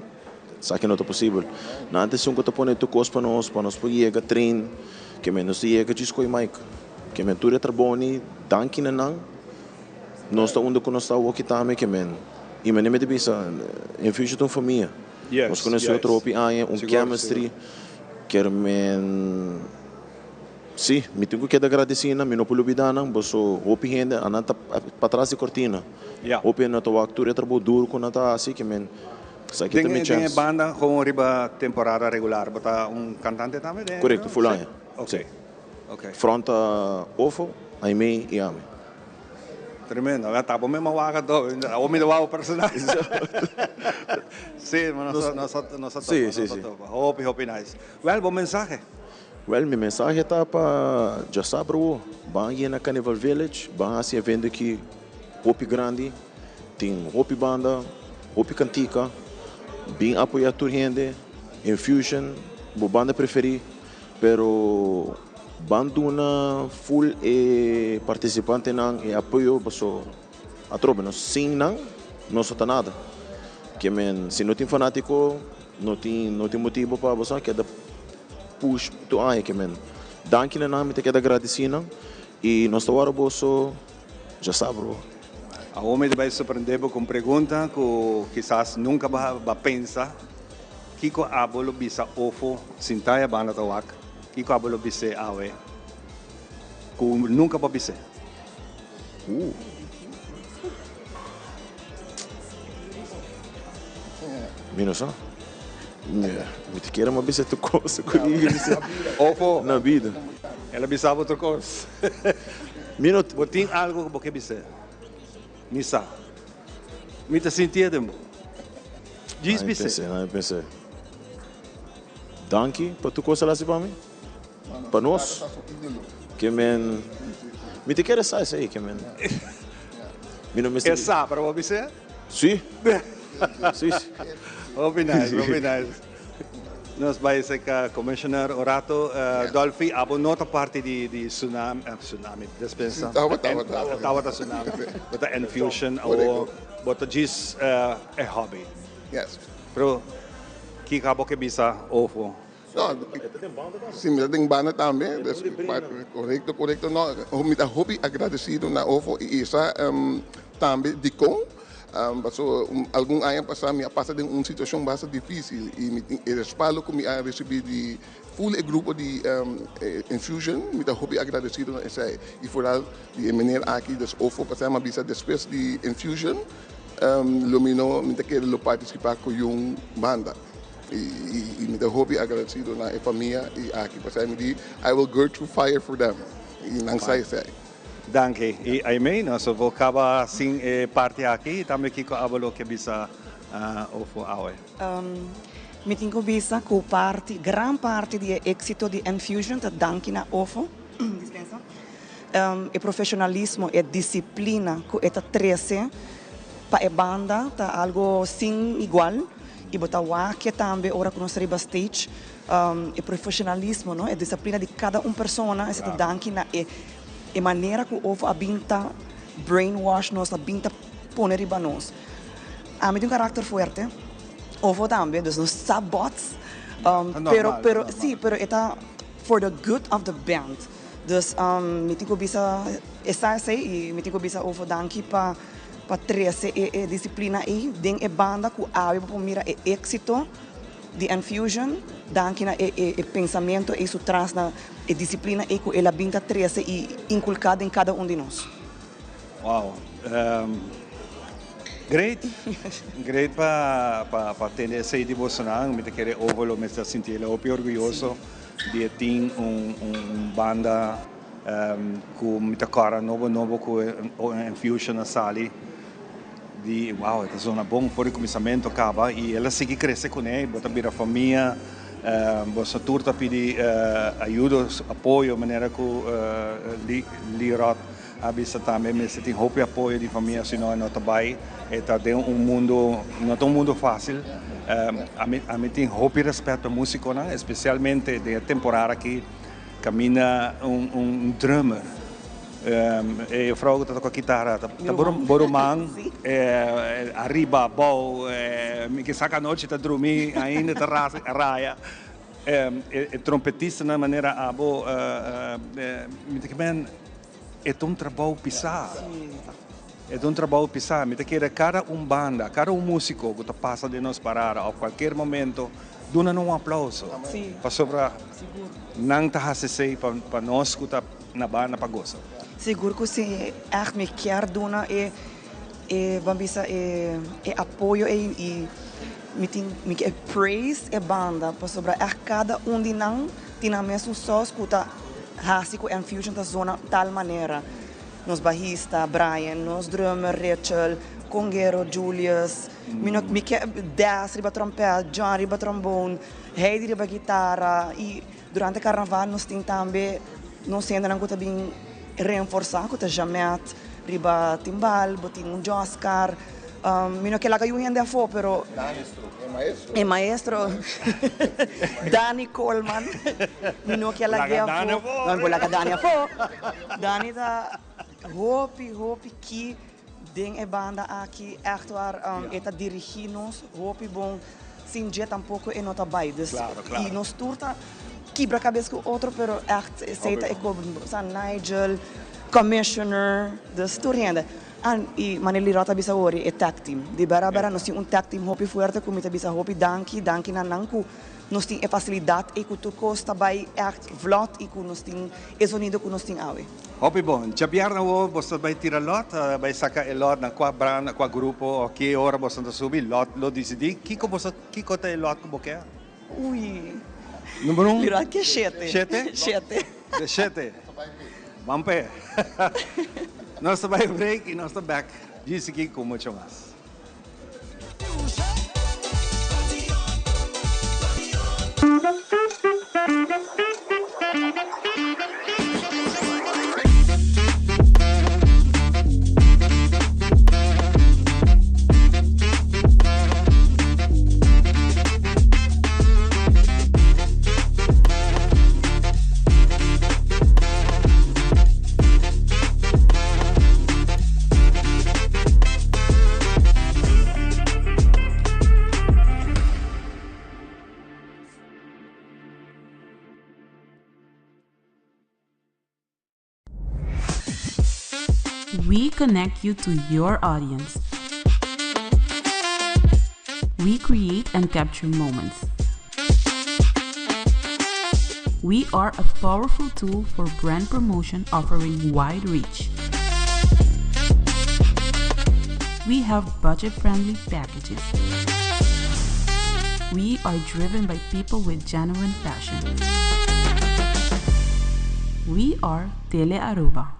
Esaki no ta posibel. Nan ta esun ku ta pone tur kos pa nos, pa nos por yega train, ke men nos ta yega djis koe Mike. Ke men tur e trabou ni danki na nan, nos ta unda ku nos ta awoki tambe ke men. I manera mi ta bisa, Infusion ta un famia. Nos konosé otro hopi aña, un chemistry, ker men. Sí, mi tin ku keda gradisí nan, mi no por lubidá nan, boso hopi hende a nan ta patras di kortina. Hopi hende no ta wak tur e trabou duru ku nan ta hasi, ke men esaki ta mi Den chèns. e banda gewoon riba temporada regular, bo ta un kantante tambe den? Korekto, full aña. Ok, Sí. ok. Front ta Ofo, Aimee i ami. Tremendo. A ta bo mesmo wak anto. Awor mi ta wak bo personal. Sí, ma nos nos nos a topa, nos a topa. Hopi, hopi nice. Well, bo mensahe? Well, mi mensahe ta pa djasabra wo, ban yena Carnival Village, ban hasi evento aki hopi grandi, tin hopi banda, hopi kantika, bin apoya tur hende, Infusion, bo banda preferi, pero ban duna full e participantenan e apoyo paso atrobe nos sin nan nos no ta nada. Ke men si no tin fanatico no tin no tin motibo pa bo sa keda push tur aña ke men danki na nan mi ta keda agradeci nan y nos ta wara boso dja sa bro. Awor mi ta bai sorprende bo ku un pregunta ku kisas nunka bo a pensa. Kiko abo lo bisa ofo sintá e banda ta wak? Kiko abo lo bis'é awe ku nunka bo a bis'é? Uh. Mi no sa. Mi ta kere mi a bisa tur kos ku mi a bisa. Ofo. Na bida. El a bisa bo tur kos. Mi no. Bo tin algu ku bo ke bis'é? Mi sa. Mi ta sintié den bo. Djis bis'é. Nan a pens'é. Danki pa tur kos el hasi pa mi. Pa nos. Ke men. Mi ta kere sa esei ke men. Mi no mester. E sa pero bo bis'é? Si. Si. Hopi nice, hopi nice. Nos bai serka Commissioner un rato. Dolfi, abo no ta parti di Tsunami, Tsunami, despensa. Tabata, tabata. Tabata Tsunami. Bo ta Enfusion awo. Bo ta djis e hobby. Yes. Pero kiko abo ke bisa ofo? No, si mi ta den banda tambe. Korekto, korekto. No, mi ta hopi agradesido na ofo i isa tambe dikon. Pasobra algun aña pasá mi a pasa den un situashon basta difísil i mi tin e respaldo ku mi a risibí di ful e grupo di Infusion, mi ta hopi agradesido na esei. I foral di e meneer aki, dus ofo pasá mi a bisa despues di Infusion lo mi no, mi ta kere lo partisipá ku yun banda. I mi ta hopi agradesido na e famia i aki pasá mi di I will go through fire for them i nan sa esei. Danki. I Aimee, nos por kaba sin e parti aki, tambe kiko abo lo ke bisa ofo awe? Mi tin ku bisa ku parti, gran parti di e éksito di Enfusion ta danki na ofo, dispensa, e profeshonalismo, e disiplina ku e ta trese pa e banda ta algo sin igual i bo ta wak e tambe ora ku nos ta riba stage, e profeshonalismo, no, e disiplina di kada un persona, esei ta danki na e. E manera ku ofo a bin ta brainwash nos, a bin ta pone riba nos. Ami tin un karakter fuerte, ofo tambe, dus nos sa bots, pero pero si, pero e ta for the good of the band. Dus mi tin ku bisa e sa esei i mi tin ku bisa ofo danki pa pa trese e e disiplina ei den e banda ku awe bo por mira e éksito di Enfusion, danki na e e pensamentu ei su tras na e disiplina ei ku el a bin ta trese i inkulká den kada un di nos. Wow. Great. Great pa pa pa tende esei di bosonan. Mi ta kere Ovo lo mester sinti el hopi orguyoso di e tin un un banda ku mi ta kòrda nobo nobo ku Enfusion a sali. Di wow e ta zona bon for di kuminsamentu kaba i el a sigui krese kuné i bo ta bira famia boso tur ta pidi ayudo apoyo manera ku Lee Rod a bisa tambe mester tin hopi apoyo di famia sino e no ta bai e ta den un mundu no ta un mundu fásil ami ami tin hopi rèspèt pa musikonan espesialmente den e temporada aki kaminda un drummer. E juffrouw ku ta toka kitara ta bo ruman ariba abou mi ke sa anochi ta drumi ainda ta raya e trompetistanan manera abo mi ta kimen e ta un trabou pisa e ta un trabou pisa mi ta kere kada un banda kada un musiko ku ta pasa den nos parada of kualkier momento duna nan un aplauso pasobra nan ta hasi esei pa nos ku ta Na banda pa gosa. Sigur cu si, echt mi kier duna e e ban bisa e e apoyo ey y mi tin mi kier praise e banda pasobra echt cada un di nan tin nan mesun sos cu ta haci cu Enfusion ta zona tal manera. Nos bahista, Brian, nos drummer, Rachel, conguero, Julius, mi no mi ke Des riba trompet, John riba trombone, Heidi riba guitara y durante carnaval nos tin tambe nos hendenan cu ta bin reenforsa cu ta Jamet riba timbal, bo tin un Joscar, mi no ke laga yu hende afo pero e maestro Dani Coleman mi no ke lag'e afo, no mi por laga Dani afo. Dani ta hopi hopi ki den e banda aki echt waar e ta dirigi nos hopi bon sin dje tampoco e no ta bay dus y nos tur ta kibra cabes cu otro pero echt esey ta e sa Nigel commissioner dus tur hende y manera Leroy ta bisa awor e tag team di bera bera nos tin un tag team hopi fuerte cu mi ta bisa hopi danki danki na nan cu Nos tin e facilidad ey cu tur cos ta bay echt vlot y cu nos tin e zonido cu nos tin awe. Hopi bon. Djabièrnè awor boso ta bay tira lòt, bay saka e lòt na kua brand, na kua grupo o ki ora boso ta subi lòt lo disidí. Kiko boso, kiko ta e lòt ku bo ke? Ui. Number un? Mira ke shete. Shete? Shete. De shete. Ban p'e. Nos ta bay break y nos ta bèk djis aki ku mucho mas. We connect you to your audience. We create and capture moments. We are a powerful tool for brand promotion offering wide reach. We have budget friendly packages. We are driven by people with genuine passion. We are Tele Aruba.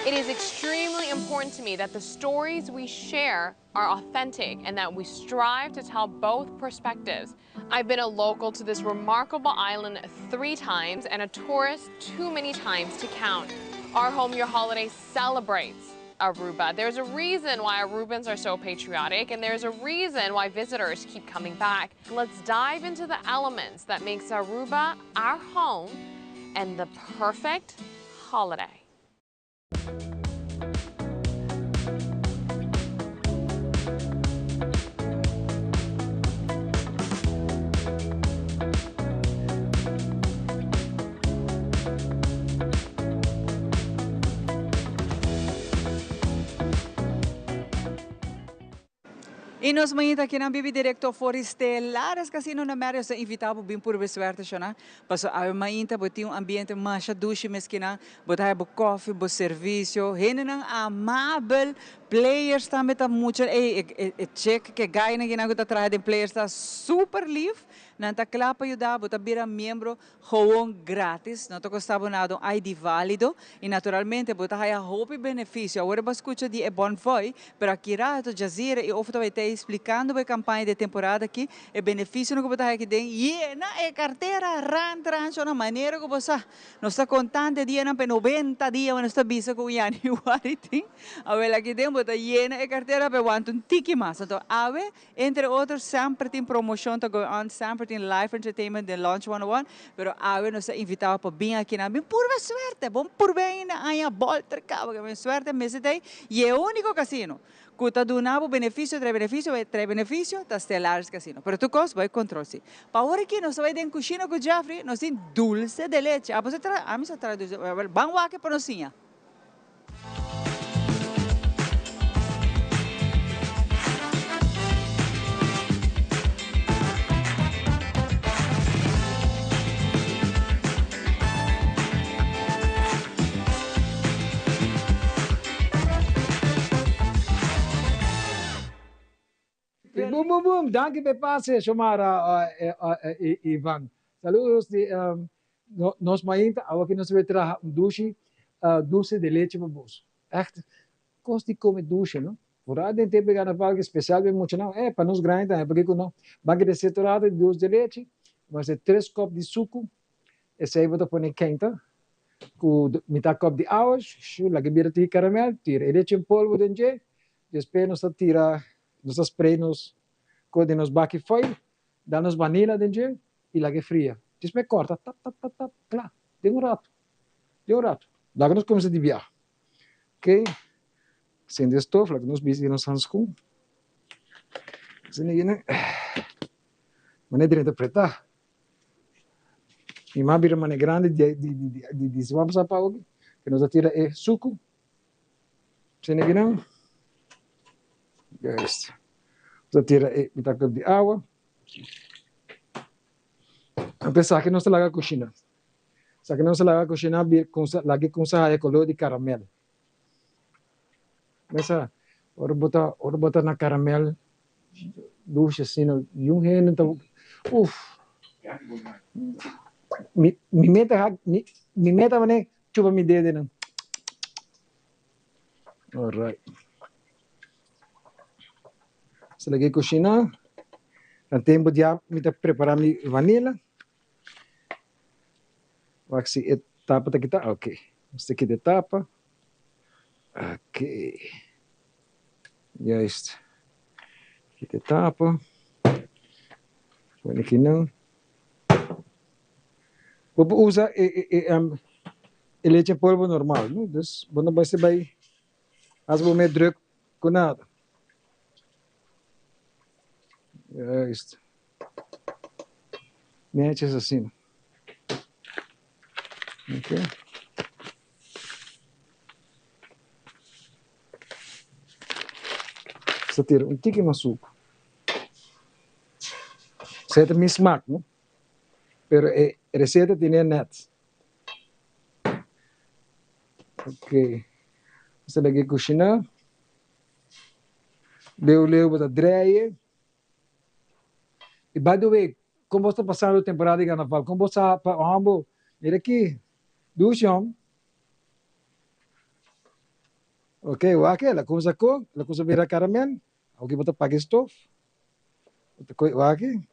It is extremely important to me that the stories we share are authentic and that we strive to tell both perspectives. I've been a local to this remarkable island three times and a tourist too many times to count. Our Home Your Holiday celebrates Aruba. There's a reason why Arubans are so patriotic and there's a reason why visitors keep coming back. Let's dive into the elements that makes Aruba our home and the perfect holiday. Y nos mainta aki nan bibi directo for di Stellares Casino na Marriott ta invita bo bin purba e suerte shona. Paso awe mainta bo tin un ambiente masha dushi meskinan, bo ta haya bo koffie, bo servicio, hendenan amabel, players tambe ta mucha ey e chick ke guynan kinan ku ta traha den players ta super lief, nan ta kla pa yuda bo, ta bira miembro Gewoon gratis, no ta kosta bo nada, un ID válido y naturalmente bo ta haya hopi beneficio. Awor bo a scucha di e Bonvoy, pero aki rato Jazira y Ofo ta bay ta explicando bo e campaña di e temporada aki, e beneficionan cu bo ta haya aki den yena e cartera rant rancho na manera cu bo sa. Nos ta contando e dianan pa e 90 dia nos ta bisa cu un januari tin. Awel aki den bo ta yena e cartera pa e wanta un tiki mas. Anto awe Entre otro semper tin promocion ta going on, semper tin live entertainment den Lounge 101, pero awe nos ta invita bo pa bin akinan, bin purba suerte, bon purba ainda aña bolter caba, ke suerte mester ta ei, y e unico casino cu ta duna bo beneficio trae beneficio, trae beneficio ta Stellaris Casino, pero tur cos bo control si. Pa awor aki nos ta bay den cushina cu Jeffrey, nos tin dulce de leche, abo sa traha, ami sa traha dulce, ban wak pa nos siña. Boom, boom, boom. Danki p'e pase, Shomara i Ivan. Saludos di nos mainta. Awo aki nos ta bay traha un dushi dulce de leche pa boso. Echt, kos di kome dushe, no? Vooral den tempo di carnaval ki special pa e muchanan, eh, pa nos grandi tambe, pakiko no? Ban keda sete rato di dulce de leche, bo hasi tres kop di suku, esei bo ta pone kenta ku mitad kop di awa, laga bira tiki caramel, tira e leche en polvo den dje, despues nos ta tira, nos ta spray nos kos den nos baki foil, da nos vanilla den dje i laga e fria. Despues korta tap tap tap tap, kla, den un rato, den un rato. Laga nos kuminsá di biaha. Ok, sende e stof, laga nos bisti nos hanskun. Asina gina, manera drenta pretá. Mi mama bira manera grandi di di di di di siman pasá pa awoki, ku nos a tira e suku. Asina gina, juist. Nos a tira e mitad kop di awa. Anto esaki nos ta laga kushina. Esaki nos ta laga kushina laga e kumsa haya kolor di karamel. Mesa ora bo ta ora bo ta na karamel dushi asina yun hende ta uf mi mi meta mi mi meta manera chupa mi dedenan. Alright. Nos ta laga e kushina. Na tempu dia mi ta prepara mi vanilla. Wak si e tapa ta kita. Ok. Nos ta kita e tapa. Ok. Juist. Kita e tapa. Pone kinan. Bo por usa e e e e leche en polvo normal, no? Dus bo no mester bai hasi bo mes druk ku nada. Juist. Netjes asina. Ok. Sa tira un tiki mas suku. Esei ta mi smak, no? Pero e receta tene net. Ok. Nos ta lag'é kushiná. Leu leu bo ta dreie. Y by the way, con bo ta pasando temporada di carnaval? Con bo sa pa hombo? Mira aki, dushi hom. Ok, wak el a cuminsa cook, el a cuminsa bira caramel. Awor bo ta paga e stof. Bo ta coge, wak aki.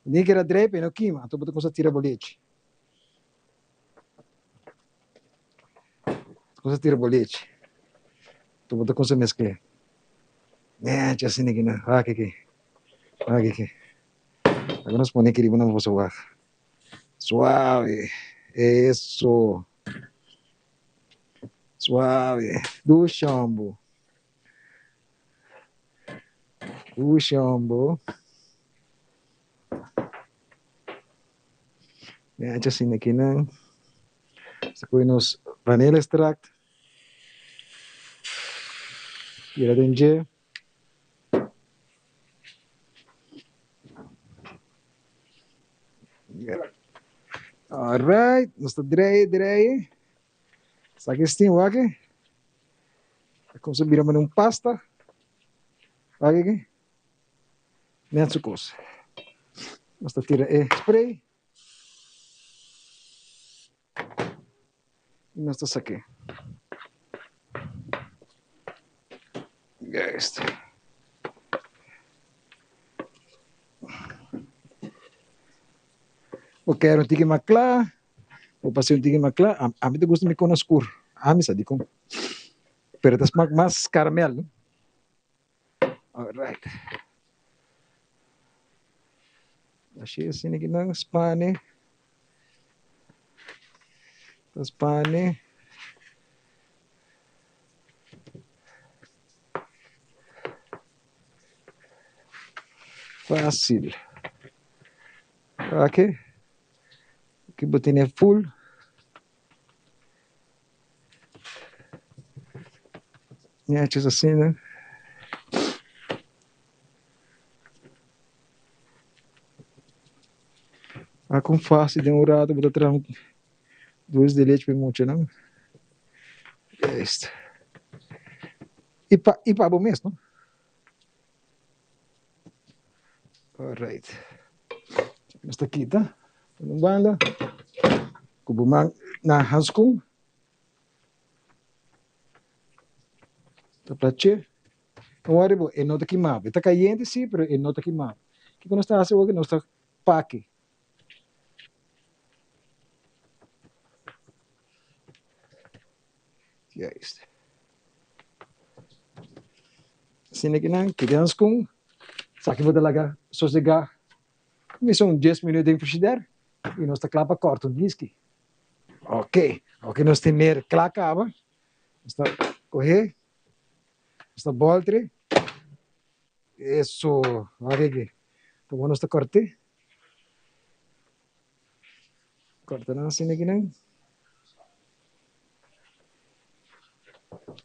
Ni keda drei pa e no kima, anto bo ta cuminsa tira bo lechi. Cuminsa tira bo lechi. Anto bo ta cuminsa mezcl'e. Nechi asina aki nan, wak aki, wak aki. Laga nos pone aki riba nan pa boso wak. Suave, eso. Suave, dushi hombo. Dushi hombo. Nechi asina aki nan. Nos ta kohe nos vanilla extract. Tira den dje. Alright, nos ta drei, drei. Sa ke steam, wak e. Ta kumsa bira manera un pasta. Wak aki. Net su kos. Nos ta tira e spray. I nos ta sak'é. Juist. Bo kere un tiki mas kla, bo pas'é un tiki mas kla. Ami ta gusta mi kona skur. Ami sa dikon. Pero ta smak mas karamel, no? Alright. Así asina ki nan spane. Ta spane. Fácil. Aki. Aki bo tene full. Netjes asina. A con fácil den un rato bo ta traha un dulce de leche pa e muchanan. Juist. Y pa y pa bo mes no. Alright. Nos ta kita un banda ku bo man na hanskun. Ta plache. No worry bo, e no ta kima bo. E ta kayente si, pero e no ta kima bo. Kiko nos ta hasi awor? Nos ta paki. Juist. Asina ki nan keda hanskun. Esaki bo ta laga sosegá kuminsá un dies minuut den frishider i nos ta kla pa kòrta un diski. Oke, oke nos tener kla kaba, nos ta kohé, nos ta bòlt'e, eso, wak aki, ta bon nos ta kòrt'é, kòrta nan asina aki nan,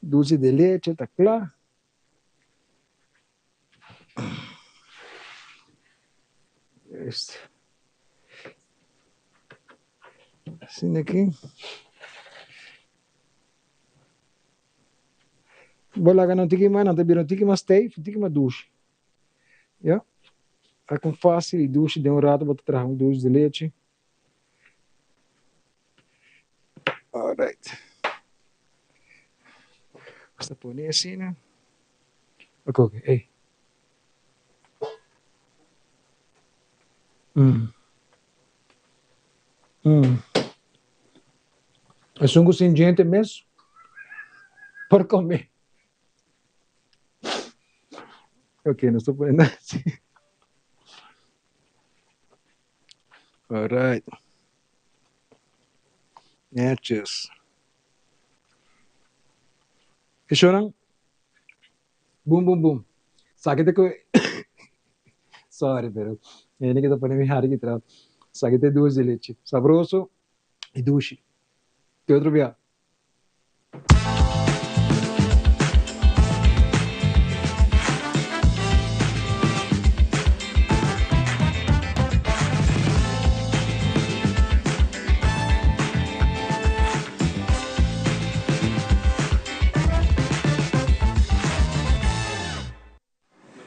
dulce de leche ta kla. Juist. Asina aki. Bo laga nan tiki mas, nan ta bira un tiki mas stijf, un tiki mas dushi. Ya. Ta kon fácil y dushi den un rato bo ta traha un dulce de leche. Alright. Nos ta pone asina. Ok, ok, ey. Mm. Mm. Esun ku sin djente mes por come. Ok, nos ta pone así. Alright. Netjes. E shownan? Boom boom boom. Saki ta ku Sorry pero hende ki ta pone mi hari ki tra. Saki ta e dulce de leche. Sabroso y dushi. Te otro bia.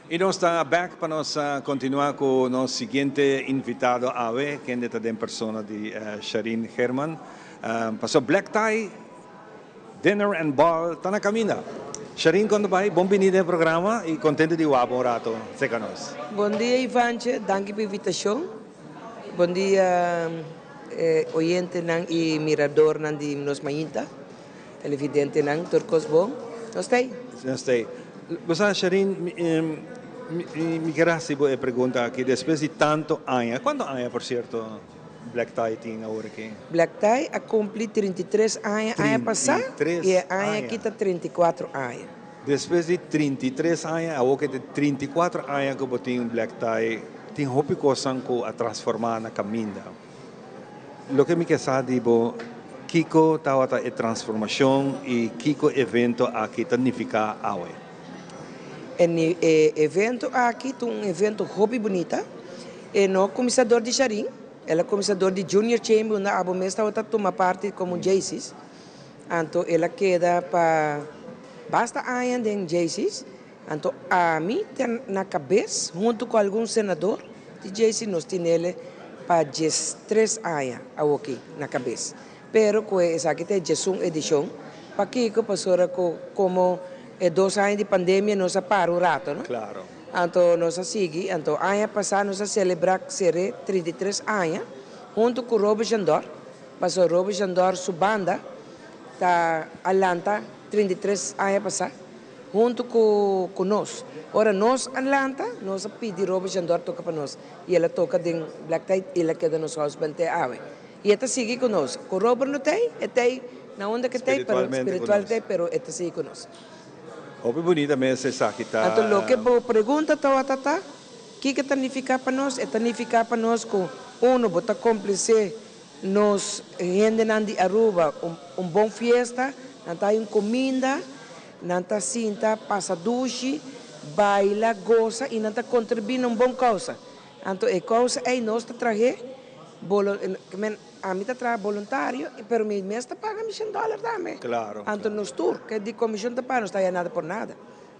Y nos ta back pa nos continua cu nos siguiente invitado awe, kende ta den persona di Sharine Geerman. Paso Black Tie Dinner and Ball ta na caminda. Sharine con ta bay? Bon bini den e programa y contento di wak bo un rato cerca nos. Bon dia Ivantje, danki pa invitacion. Bon dia oyentenan y miradornan di Nos Mainta. Televidentenan tur kos bon. Nos ta ei. Nos ta ei. Bo sa Sharine, mi kier hasi bo e pregunta aki despues di tanto aña, kuantu aña por sierto Black Tie tin awor aki? Black Tie a kumpli 33 aña aña pasá i e aña aki ta 34 aña. Despues di 33 aña, awor ke ta 34 aña ku bo tin Black Tie, tin hopi kosnan ku a transformá na kaminda. Loke mi ke sa di bo, kiko tabata e transformashon i kiko evento aki ta nifiká awe? E evento aki ta un evento hopi bunita. E no a kuminsá dor di Sharin, el a kuminsá dor di Junior Chamber unda abo mes tabata tuma parti komo Jaycees. Anto el a keda pa basta aña den Jaycees. Anto ami ta na kabes huntu ku algun senador di JC nos tinele pa 13 aña awoki na kabes. Pero ku esaki ta e 11 edishon. Pakiko? Pasobra ku komo e dos aña di pandemia nos a para un rato no. Claro. Anto nos a sigui, anto aña pasá nos a selebrá seré 33 aña huntu ku Robe Jandor, pasobra Robe Jandor su banda ta a lanta 33 aña pasá. Huntu ku ku nos. Ora nos a lanta, nos a pidi Robert Jandor toka pa nos i el a toka den Black Tide i el a keda nos house band te awe. I e ta sigui ku nos. Ku Robert no t'ei, e t'ei na unda ku e t'ei, pero spiritual t'ei, pero e ta sigui ku nos. Hopi bunita mes esaki ta. Anto loke bo pregunta tawata ta, kiko ta nifiká pa nos? E ta nifiká pa nos ku, uno, bo ta komplesé nos hendenan di Aruba un un bon fiesta, nan ta hay un kuminda, Nan ta sinta, pasa dushi, baila, gosa i nan ta kontribuí na un bon kousa. Anto e kousa ei nos ta trah'é, men ami ta traha boluntario, pero mi mes ta paga mi shen dòler tambe. Anto nos tur ke di komishon ta paga, nos ta haya nada por nada.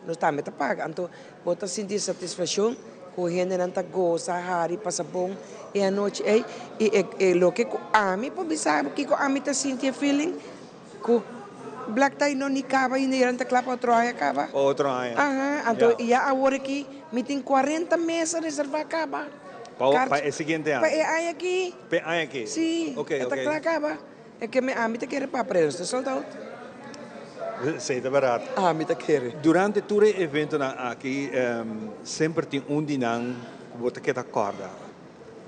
Nos tambe ta paga. Anto bo ta sinti satisfakshon. Ku hendenan ta gosa, hari, pasa bon e anochi ei. I e e loke ku ami por bisa bo kiko ami ta sinti e feeling ku Black Tie no ni kaba ainda i nan ta kla pa otro aña kaba. Pa otro aña. Aha, anto ya awor aki mi tin kuarenta mesa reservá kaba. Pa pa e siguiente aña. Pa e aña aki. Pa e aña aki. Sí. Oke, E ta oke. kla kaba. E ke mi ami ta kere pa pero ta sold out. Esei ta bèrdat. Ami ta kere. Durante tur e eventonan aki semper tin un di nan ku bo ta keda kòrda.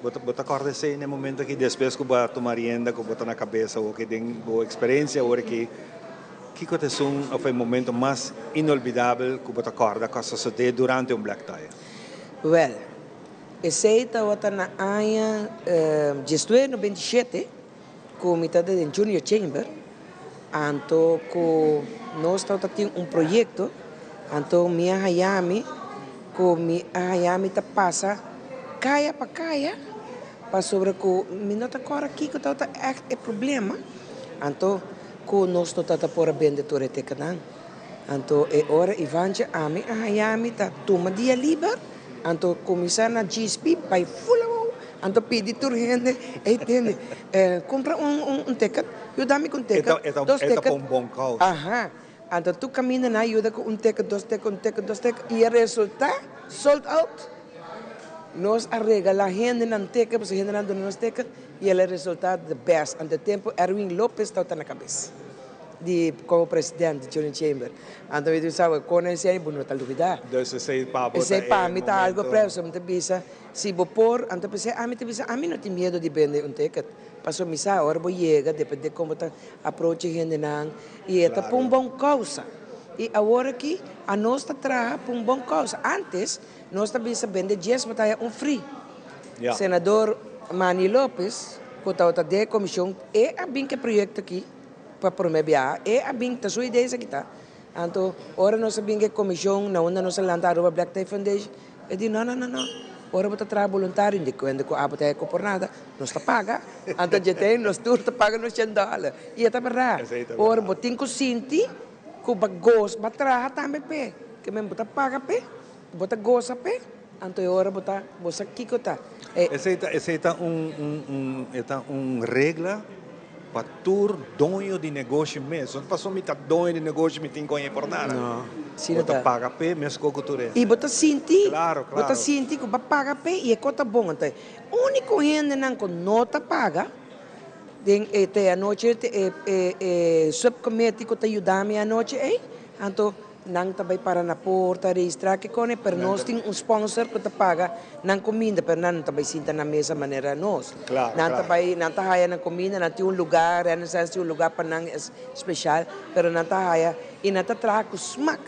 Bo ta bo ta kòrda esei na e momento aki despues ku bo a tuma rienda ku bo ta na kabesa awor den bo eksperensia awor aki kiko ta esun òf e momento mas inolvidabel ku bo ta kòrda ku a sosodé durante un black tie? Wèl, esei tabata na aña diesnuebe nobenta i shete. Ku mi ta den Junior Chamber, anto ku nos tabata tin un proyekto, anto mi a haña mi ku mi a haña mi ta pasa kaya pa kaya pasobra ku mi no ta kòrda kiko tabata ègt e problema, anto ku nos no tabata por a bende tur e tekenan. Anto e ora Ivantje ami a haña mi ta tuma dia liber, anto kuminsá na djispi bai ful abou, anto pidi tur hende, ey tende, kumpra un un ticket, yuda mi ku un ticket, dos E ta ticket. pa un bon kousa. Aha, anto tur kaminda nan a yuda ku un ticket, dos ticket, un ticket, dos ticket, i e resultá sold out. Nos a regalá hendenan ticket, pasobra hendenan duna nos ticket, i el a resultá the best. Anto e tempu Erwin Lopez tabata na kabes. Di como president di Junior Chamber. Anto mi ta bisa con esey bo no ta lubida. Dus esey pa bo ta Esey e pa mi ta algo momento. preso. Mi ta bisa si bo por, anto pesey ami ta bisa ami no tin miedo di bende un ticket. Pasobra mi sa ora bo yega depende con bo ta approach e hendenan y e ta pa un bon causa. Y awor aki anos ta traha pa un bon causa. Antes nos ta bisa bende dies bo ta haya un free. Senador Manny Lopez cu tabata den e comision e a bin cu e proyecto aki. Pa prome biaha e a bin ta su idea esaki ta. Anto ora nos a bin ku e komishon na unda nos a lanta Aruba Black Tie Foundation e di no no no no ora bo ta traha boluntario di kuenta ku abo ta heko por nada nos ta paga. Anto dje nos tur ta paga nos shen dòler i e ta bèrdat. Ora bo tin ku sinti ku bo gosa bo a traha tambe p'e ke men bo ta paga p'e bo ta gosa p'e anto e ora bo ta bo sa kiko ta e. Esei ta esei ta un un un e ta un regla Pa tur doño di negoshi mes. No ta pasobra mi ta doño di negoshi mi tin koñe por nada. No, si Bo no ta ta. paga p'e meskos ku tur hende. I bo ta sinti, Klaro, bo ta klaro. sinti ku bo a paga p'e i e kos ta bon. Anto e úniko hendenan ku no ta paga den e te anochi e e e subcommittee ku ta yuda mi anochi ei, anto Nan ta bai para na porta, registrá ke kone, pero nos tin un sponsor ku ta paga nan kuminda, pero nan no ta bai sinta na mesa manera nos. Nan ta bai, nan ta haya nan kuminda, nan tin un lugá, Renaissance tin un lugá pa nan speshal, pero nan ta haya i nan ta traha ku smak.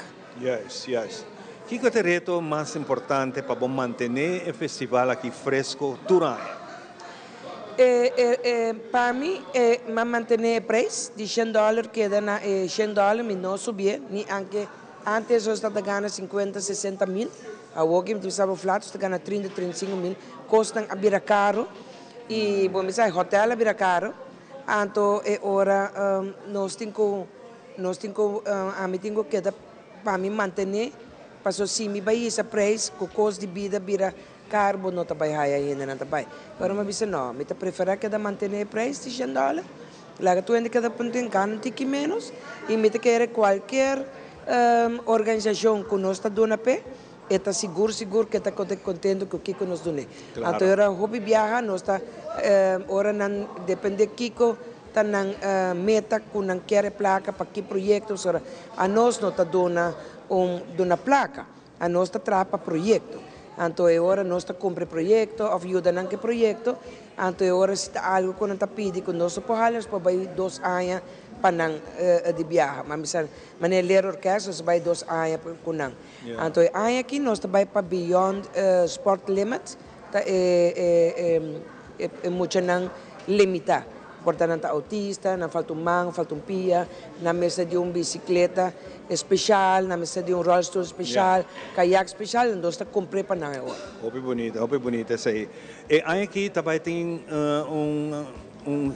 Juist, juist. Kiko ta e reto mas importante pa bo mantené e festival aki fresko tur aña? E e e pa mi e ma mantené e preis di shen dòler keda na e shen dòler mi no subié ni anke antes nos tabata gana sinkuenta sesenta mil awor ki mi ta bisa bo flat nos ta gana trinta 35 mil kosnan a bira karo i bo mi sa e hotèl a bira karo anto e ora nos tin ku nos tin ku ami tin ku keda pa mi mantené paso si mi bai hisa preis ku kos di bida bira Kar bo no ta bai haya hendenan ta bai. Pero mi a bisa no, mi ta prefera keda mantene e prijs di shen dòler, laga tur hende keda punten gana un tiki menos y mi ta kere cualkier organisacion cu nos ta duna p'e, e ta sigur sigur ke ta contento cu kico nos dun'e. Anto ora hopi biaha nos ta ora nan depende kico ta nan meta cu nan kier e placa pa ki proyecto, pasobra anos no ta duna un duna placa. Anos ta traha pa proyekto. Anto e ora nos ta kumpri proyekto òf yuda nan ku e proyekto, anto e ora si ta algu ku nan ta pidi ku nos no por hala, nos por bai dos aña pa nan di biaha. Ma mi sa manera Leer Orkest nos a bai dos aña ku nan. Anto e aña aki nos ta bai pa Beyond Sport Limit, ta e e muchanan limitá. Por ta nan ta autista, nan falta un man, falta un pia, nan mester di un bicicleta especial, nan mester di un rolstoel especial, kayak especial, entonces ta compr'é pa nan e ora. Hopi bunita, hopi bunita esei. E aña aki ta bai tin un un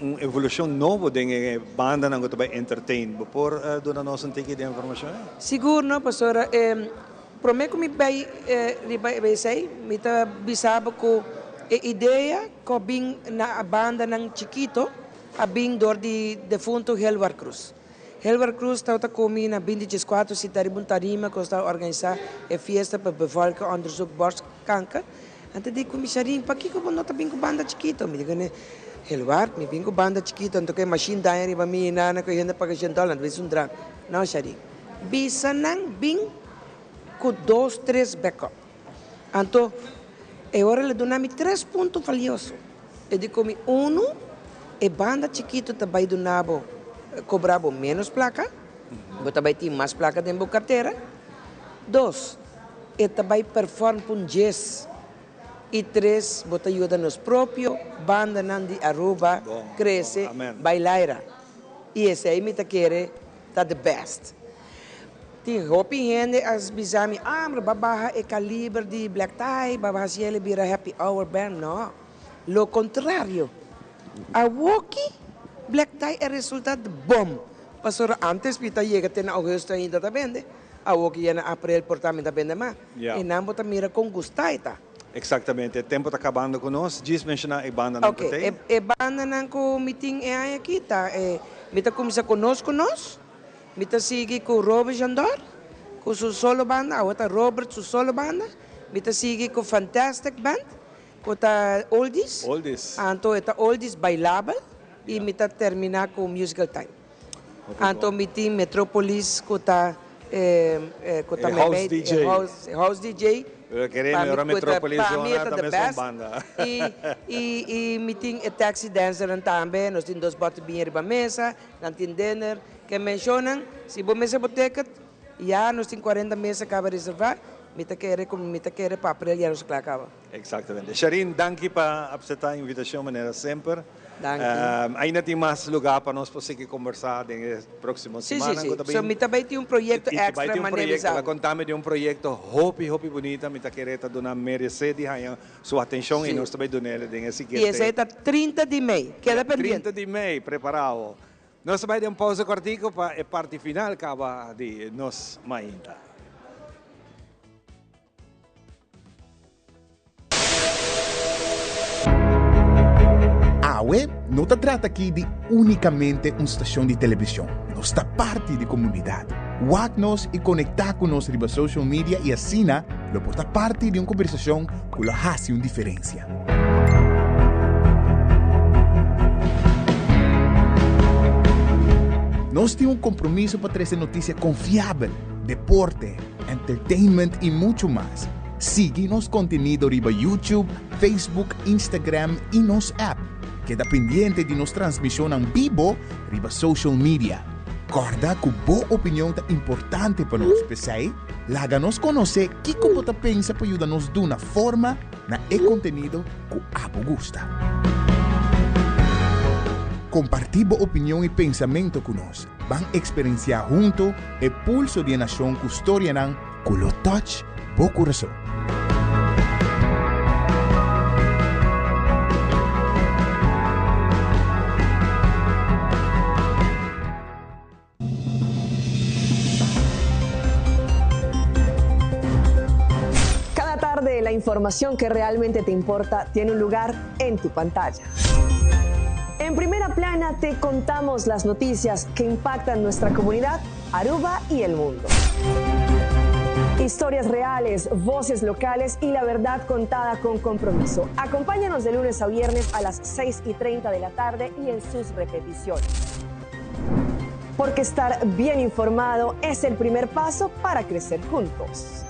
un evolucion nobo den e bandanan cu ta bai entertain. Bo por duna nos un tiki di informacion? Sigur no, pasobra e. Promé ku mi bai riba esei, mi ta bisa bo ku e idea ku a bin na a bandanan chikito a bin dor di defunto Helwar Cruz. Helwar Cruz tabata ku mi na binti dieskuater sita riba un tarima ku nos tabata organisá e fiesta pa bevolkingsonderzoek borstkanker. Nan ta di ku mi, Sharin, pakiko bo no ta bin ku banda chikito? Mi di kuné, Helwar, mi bin ku banda chikito, anto ku e mashin daña riba mi, nana ku e hende paga shen dòler, nan ta bisa un dram. No, Sharin. Bisa nan bin ku dos tres backup. Anto e ora el a duna mi tres punto valioso. E di ku mi, unu, e banda chikitu ta bai duna bo, kobra bo ménos plaka, bo ta bai tin mas plaka den bo kartera. Dos, e ta bai perform pa un djes. I tres, bo ta yuda nos propio bandanan di Aruba krese bai laira. I esei mi ta kere ta the best. Tin hopi hende a bisa mi, ah, pero ba baha e caliber di Black Tie, ba haci el bira happy hour band. No, lo contrario. Awoki Black Tie a resulta the bom. Pasobra antes mi ta yega te na augustus ainda ta bende. Awoki ya na april por ta mi ta bende mas. Ya. E nan bo ta mira con gusta e ta. Exactamente. E tempo ta cabando cu nos. Djis menciona e bandanan cu Ok, tei. e bandanan cu mi tin e aña aki ta e, mi ta cuminsa cu Nos Cu Nos, mi ta sigui cu Robert Jandor cu su solo banda, awo ta Robert su solo banda, mi ta sigui cu Fantastic Band cu ta oldies, Oldies. anto e ta oldies bailabel y mi ta termina cu Musical Time. Anto mi tin Metropolis cu ta e cu ta E house DJ. E house DJ. Pero kere mi ora Metropolis zona ta mesun banda. Y y y mi tin e taxi dancernan tambe, nos tin dos bote biña riba mesa, nan tin dinner. Ke mencionan, si bo mester bo ticket, ya nos tin cuarenta mesa caba reserva, mi ta kere cu mi ta kere pa april ya nos a cla caba. Exactamente. Sharine, danki pa acepta e invitacion manera semper. Danki. Ainda tin mas lugar pa nos por sigui conversa den e proximo Sí, sí, simannan sí. cu ta So bin. mi ta bay tin un proyecto Y ta bay extra tin un manera proyecto. bisa. La contame di un proyecto hopi, hopi bunita. Mi ta kere ta duna merece di haña su atencion y Sí. nos ta bay dunele den e Y siguiente. esey ta 30 di mei. Keda Ya, pendiente. 30 di mei, preparao. Nos ta bay den un pausa cortico pa e parti final caba di nos mainta. Awe no ta trata aki di únikamente un stashon di televishon, nos ta parti di komunidat. Wak nos i konektá ku nos riba social media i asina lo por ta parti di un kombersashon ku lo hasi un diferensia. Nos tin un kompromiso pa trese notisia konfiabel, deporte, entertainment y mucho mas. Sigui nos contenido riba YouTube, Facebook, Instagram y nos app. Keda pendiente di nos transmisionnan bibo riba social media. Corda cu bo opinion ta importante pa nos, p'esey laga nos conoce kico bo ta pensa pa yuda nos duna forma na e contenido cu abo gusta. Comparti bo opinion y pensamento cu nos. Ban eksperensiá huntu e pulso di e nashon ku storianan ku lo touch bo kurason. Cada tarde la información que realmente te importa tiene un lugar en tu pantalla. En primera plana te contamos las noticias que impactan nuestra comunidad, Aruba y el mundo. Historias reales, voces locales y la verdad contada con compromiso. Acompáñanos de lunes a viernes a las 6 y 30 de la tarde y en sus repeticiones. Porque estar bien informado es el primer paso para crecer juntos.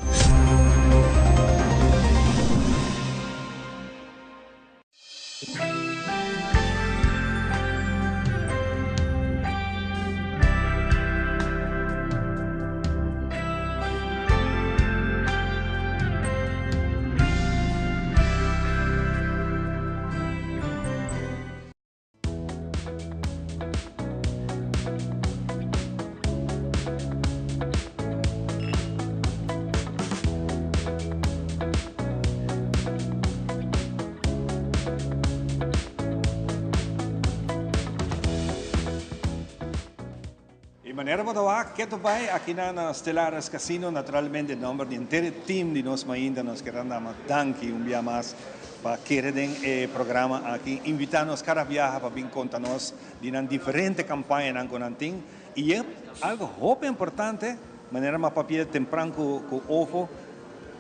Manera bo ta wak, keto bai akinan na Stellaris Casino, naturalmente den nomber di henter e team di Nos Mainta nos kier a dama danki un bia mas pa kere den e programa aki, invita nos cada biaha pa bin conta nos di nan diferente campañanan cu nan tin y e algo hopi importante, manera mi a papia tempran cu cu Ofo,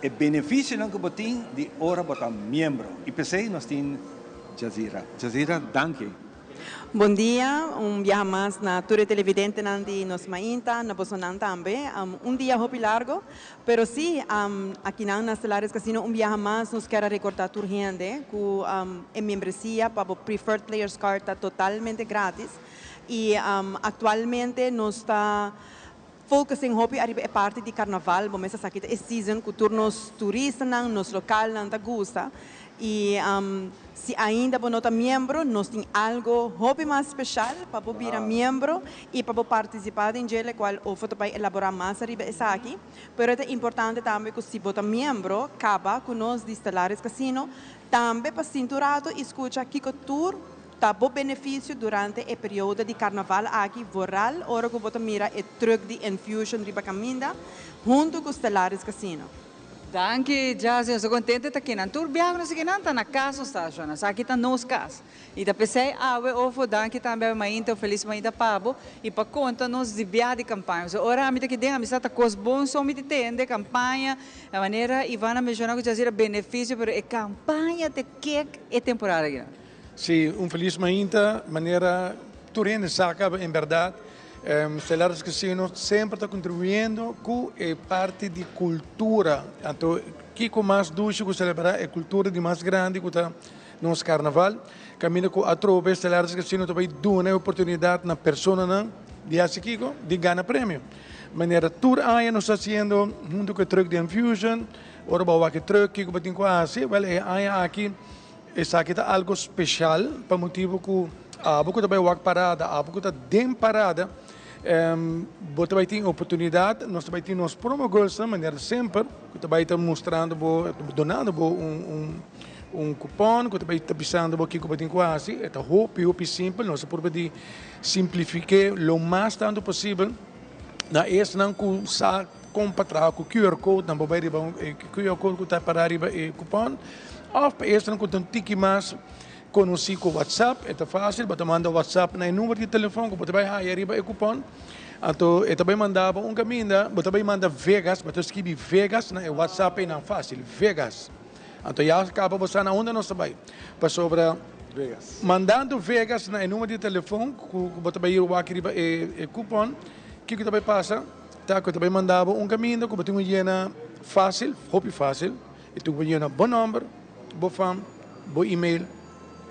e beneficionan cu bo tin di ora bo ta miembro y p'esey nos tin Jazira. Jazira, danki. Bon dia, un biaha mas na tur e televidentenan di Nos Mainta, na bosonan tambe. Un dia hopi largo, pero si, akinan na Stellaris Casino un biaha mas nos kier a recorda tur hende cu e membresia pa bo Preferred Players Card ta totalmente gratis y actualmente nos ta focusing hopi ariba e parti di carnaval, bo mester sa ki ta e season cu tur nos turistanan, nos localnan ta gusta y si ainda bo no ta miembro nos tin algo hopi mas special pa bo bira miembro y pa bo participa den dje locual Ofo ta bay elabora mas ariba esaki, pero e ta importante tambe cu si bo ta miembro caba cu nos di Stellaris Casino tambe pa sinti un rato y scucha kico tur Ta bo benefisio durante e periodo di karnaval aki, vooral ora ku bo ta mira e trùk di Enfusion riba kaminda, huntu ku Stellaris Casino. Danki Jazzy, nos ta kontente ta kinan. Tur biaha ku nos ta kinan ta na kas nos ta, Jonas. Aki ta nos kas. I ta p'esei awe ofo danki tambe awe mainta, un felis mainta pa bo i pa konta nos di biaha di kampaña. Pasobra ora ami ta ki den ami sa ta kos bon so mi ta tende kampaña, e manera Ivana menshoná ku Jazzy era benefisio, pero e kampaña ta kek e temporada akinan. Sí, un felis mainta, manera tur hende sa caba en berdad Stellaris Casino semper ta contribuyendo cu e parti di cultura, anto kico mas dushi cu celebra e cultura di mas grandi cu ta nos carnaval, caminda cu atrobe Stellaris Casino ta bay duna e oportunidad na personanan di haci kico? Di gana premio. Manera tur aña nos ta haciendo hunto cu e truck di Enfusion, ora bo a wak e truck kico bo tin cu haci, wel e aña aki Esaki ta algo special pa motibo cu abo cu ta bay wak parada, abo cu ta den parada, bo ta bay tin oportunidad, nos ta bay tin nos promo girlsnan manera semper cu ta bay ta mustrando bo, donando bo un un cupon cu ta bay ta bisando bo kico bo tin cu haci. E ta hopi hopi simpel, nos a purba di simplifique lo mas tanto posibel na esnan cu sa con pa traha cu QR code, nan por bay riba e QR code cu ta para riba e cupon. Of pa esnan ku ta un tiki mas konosí ku WhatsApp, e ta fásil, bo ta manda WhatsApp na e number di telefòn ku bo ta bai haya riba e kupòn. Anto e ta bai manda bo un kaminda, bo ta bai manda Vegas, bo ta skibi Vegas na e WhatsApp einan, fásil, Vegas. Anto ya kaba bo sa na unda nos ta bai. Pasobra mandando Vegas na e number di telefòn ku bo ta bai wak riba e kupòn, kiko ta bai pasa? Ta ku e ta bai manda bo un kaminda ku bo tin ku yena fásil, hopi fásil. E tin ku yena bo nòmber, bo fam, bo email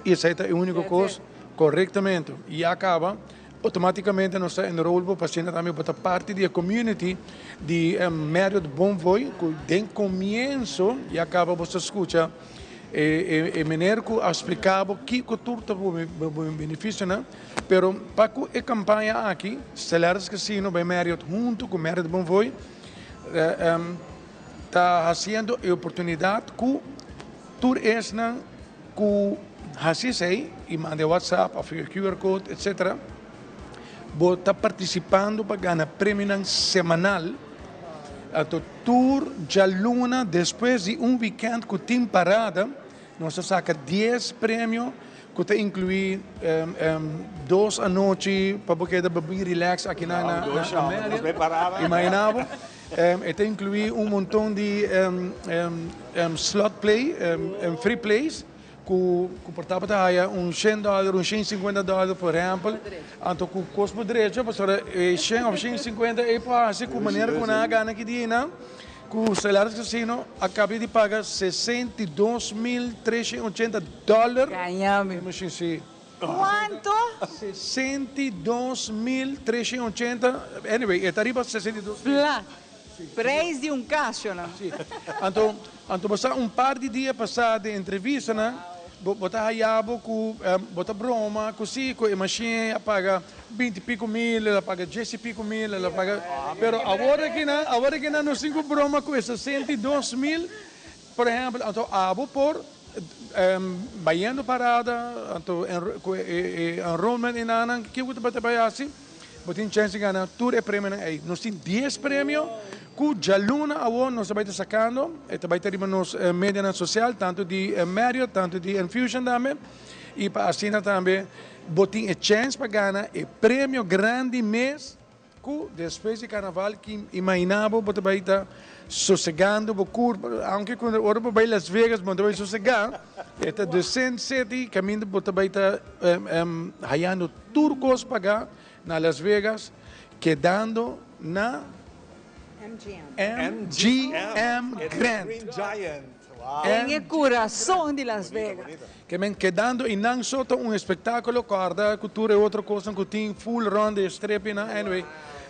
i esei ta e úniko kos korektamente. I a kaba, outomátikamente nos ta enrol bo pa asina tambe bo ta parti di e community di Marriott Bonvoy ku den komienso ya kaba bo ta skucha e meneer ku a splika bo kiko tur ta bo benefisionan. Pero pa ku e kampaña aki, Stellaris Casino bai Marriott huntu ku Marriott Bonvoy, Ta haciendo e oportunidad cu tur esnan cu haci esey y manda e WhatsApp of e QR code etc. Bo ta participando pa gana premionan semanal. Anto tur djaluna despues di un weekend cu tin parada nos ta saca dies premio cu ta inclui dos anochi pa bo keda bo bin relax aki na Marriott. Imagina bo. E ta inclui un monton di slot play, free plays, cu por tabata haya un shen dollar, un shen cincuenta dollar por ehempel. Anto cu cos por drecha, pasobra e shen of shen cincuenta ey por haci cu manera cu nan a gana ki dia eynan, cu Stellaris Casino a caba di paga 62,380 dollar. Gañami. Cuanto? 62,380, anyway, e ta riba 62 mil. Pla, prijs di un cas, shona. Si. Anto, anto bo sa un par di dia pasá den entrevistanan, bo, bo ta haya bo cu bo ta broma cu si, cu e machine a paga binti pico mil, el a paga dies y pico mil, el a paga, pero awor akinan, awor akinan nos tin cu broma cu e 62 mil, por ehempel, anto abo por bayendo parada, anto cu e enrollment enanan, kico ta bay hasi? Bo tin chèns di gana tur e premionan ei. Nos tin dies premio ku djaluna awor nos ta bai ta sakando. E ta bai ta riba nos medianan sosial, tantu di Marriott, tantu di Enfusion tambe. I pa asina tambe bo tin e chèns pa gana e premio grandi mes ku despues di karnaval ki imaginá bo bo ta bai ta sosegando bo kurpa. Aunke ku ora bo bai Las Vegas bo no ta bai sosegá, e ta The Sin City kaminda bo ta bai ta hayando tur kos pagá na Las Vegas kedando na MGM Grand. Den e kurason di Las Vegas. Ke men kedando i nan so ta un espektákulo kòrda ku tur e otro kosnan ku tin full rònt di e strepinan anyway.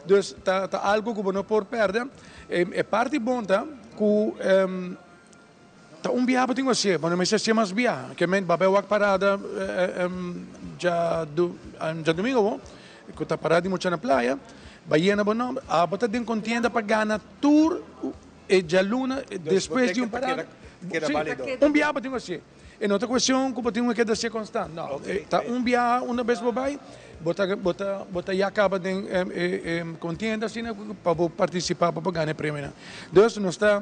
Dus ta ta algu ku bo no por pèrdè. E parti bon ta ku ta un biaha bo tin ku hasié, bo no mester hasié mas biaha. Ke men babia wak parada djadumingu awor ku ta parada di mucha na playa, bayena bo nòmber, abo ta den kontienda pa gana tur. E djaluna despues di un parada. Keda balido. Un biaha bo tin ku hasié. E no ta kuestion ku bo tin ku keda hasié konstant. No. Ta un biaha una bes bo bai, bo ta bo ta bo ta ya kaba den e kontienda asina pa bo partisipá pa bo gana e premionan. Dus nos ta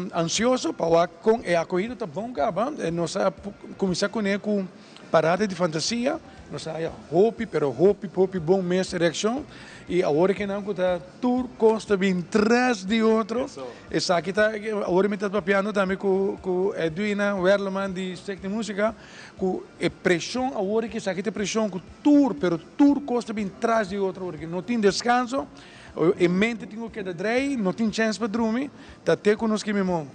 ansioso pa wak kon e akohida ta bon kaba. Nos a kuminsá kuné ku Parada di Fantasia, nos a haya hopi pero hopi hopi bon mes reaccion y awor e nan cu ta tur cos ta bin tras di otro, esaki ta awor mi ta papiando tambe cu cu Edwina Werleman di Stichting Musica cu e presion awor cu esaki ta e presion cu tur pero tur cos ta bin tras di otro awor no tin descanso e mente tin cu keda drei no tin chens pa drumi ta te cu nos kimi mon.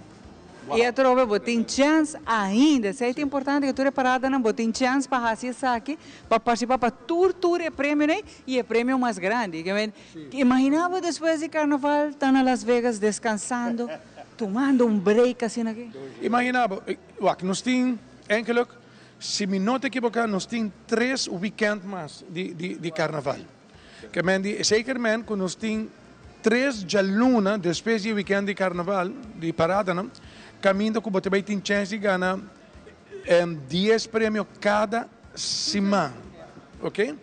I atrobe bo tin chèns ainda. Esei ta importante ku tur e paradanan bo tin chèns pa hasi esaki, pa partisipá pa tur tur e premionan i e premio mas grandi. Ke men, imaginá bo despues di karnaval ta na Las Vegas deskansando, tumando un break asina aki. Imaginá bo, wak, nos tin enkeluk, si mi no ta ekiboká, nos tin tres wikènt mas di di di karnaval. Ke men di, zeker men ku nos tin tres djaluna despues di e wikènt di karnaval, di paradanan, kaminda ku bo ta bai tin chèns di gana dies premio kada siman. Oke?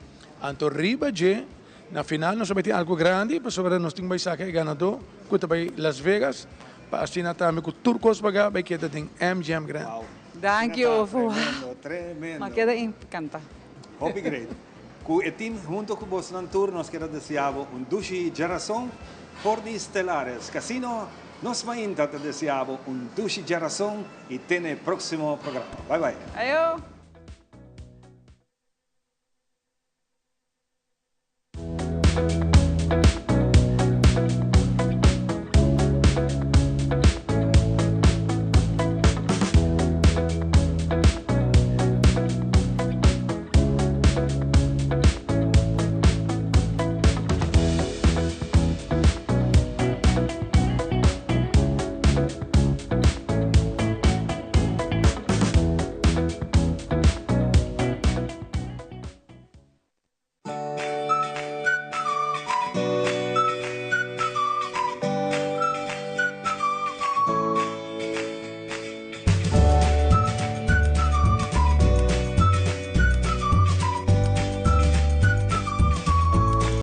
Anto riba dje, na final nos ta bai tin algu grandi pasobra nos tin bai saka e ganadó ku ta bai Las Vegas pa asina tambe ku tur kos pagá bai keda den MGM Grand. Danki Ofo. Ma keda enkantá. Hopi great. Ku e team hunto ku bosnan tur nos kier a desea bo un dushi djarason for di Stellares Casino. Nos mainta ta desea bo un dushi djarason y te na e proximo programa. Bye bye. Ayo.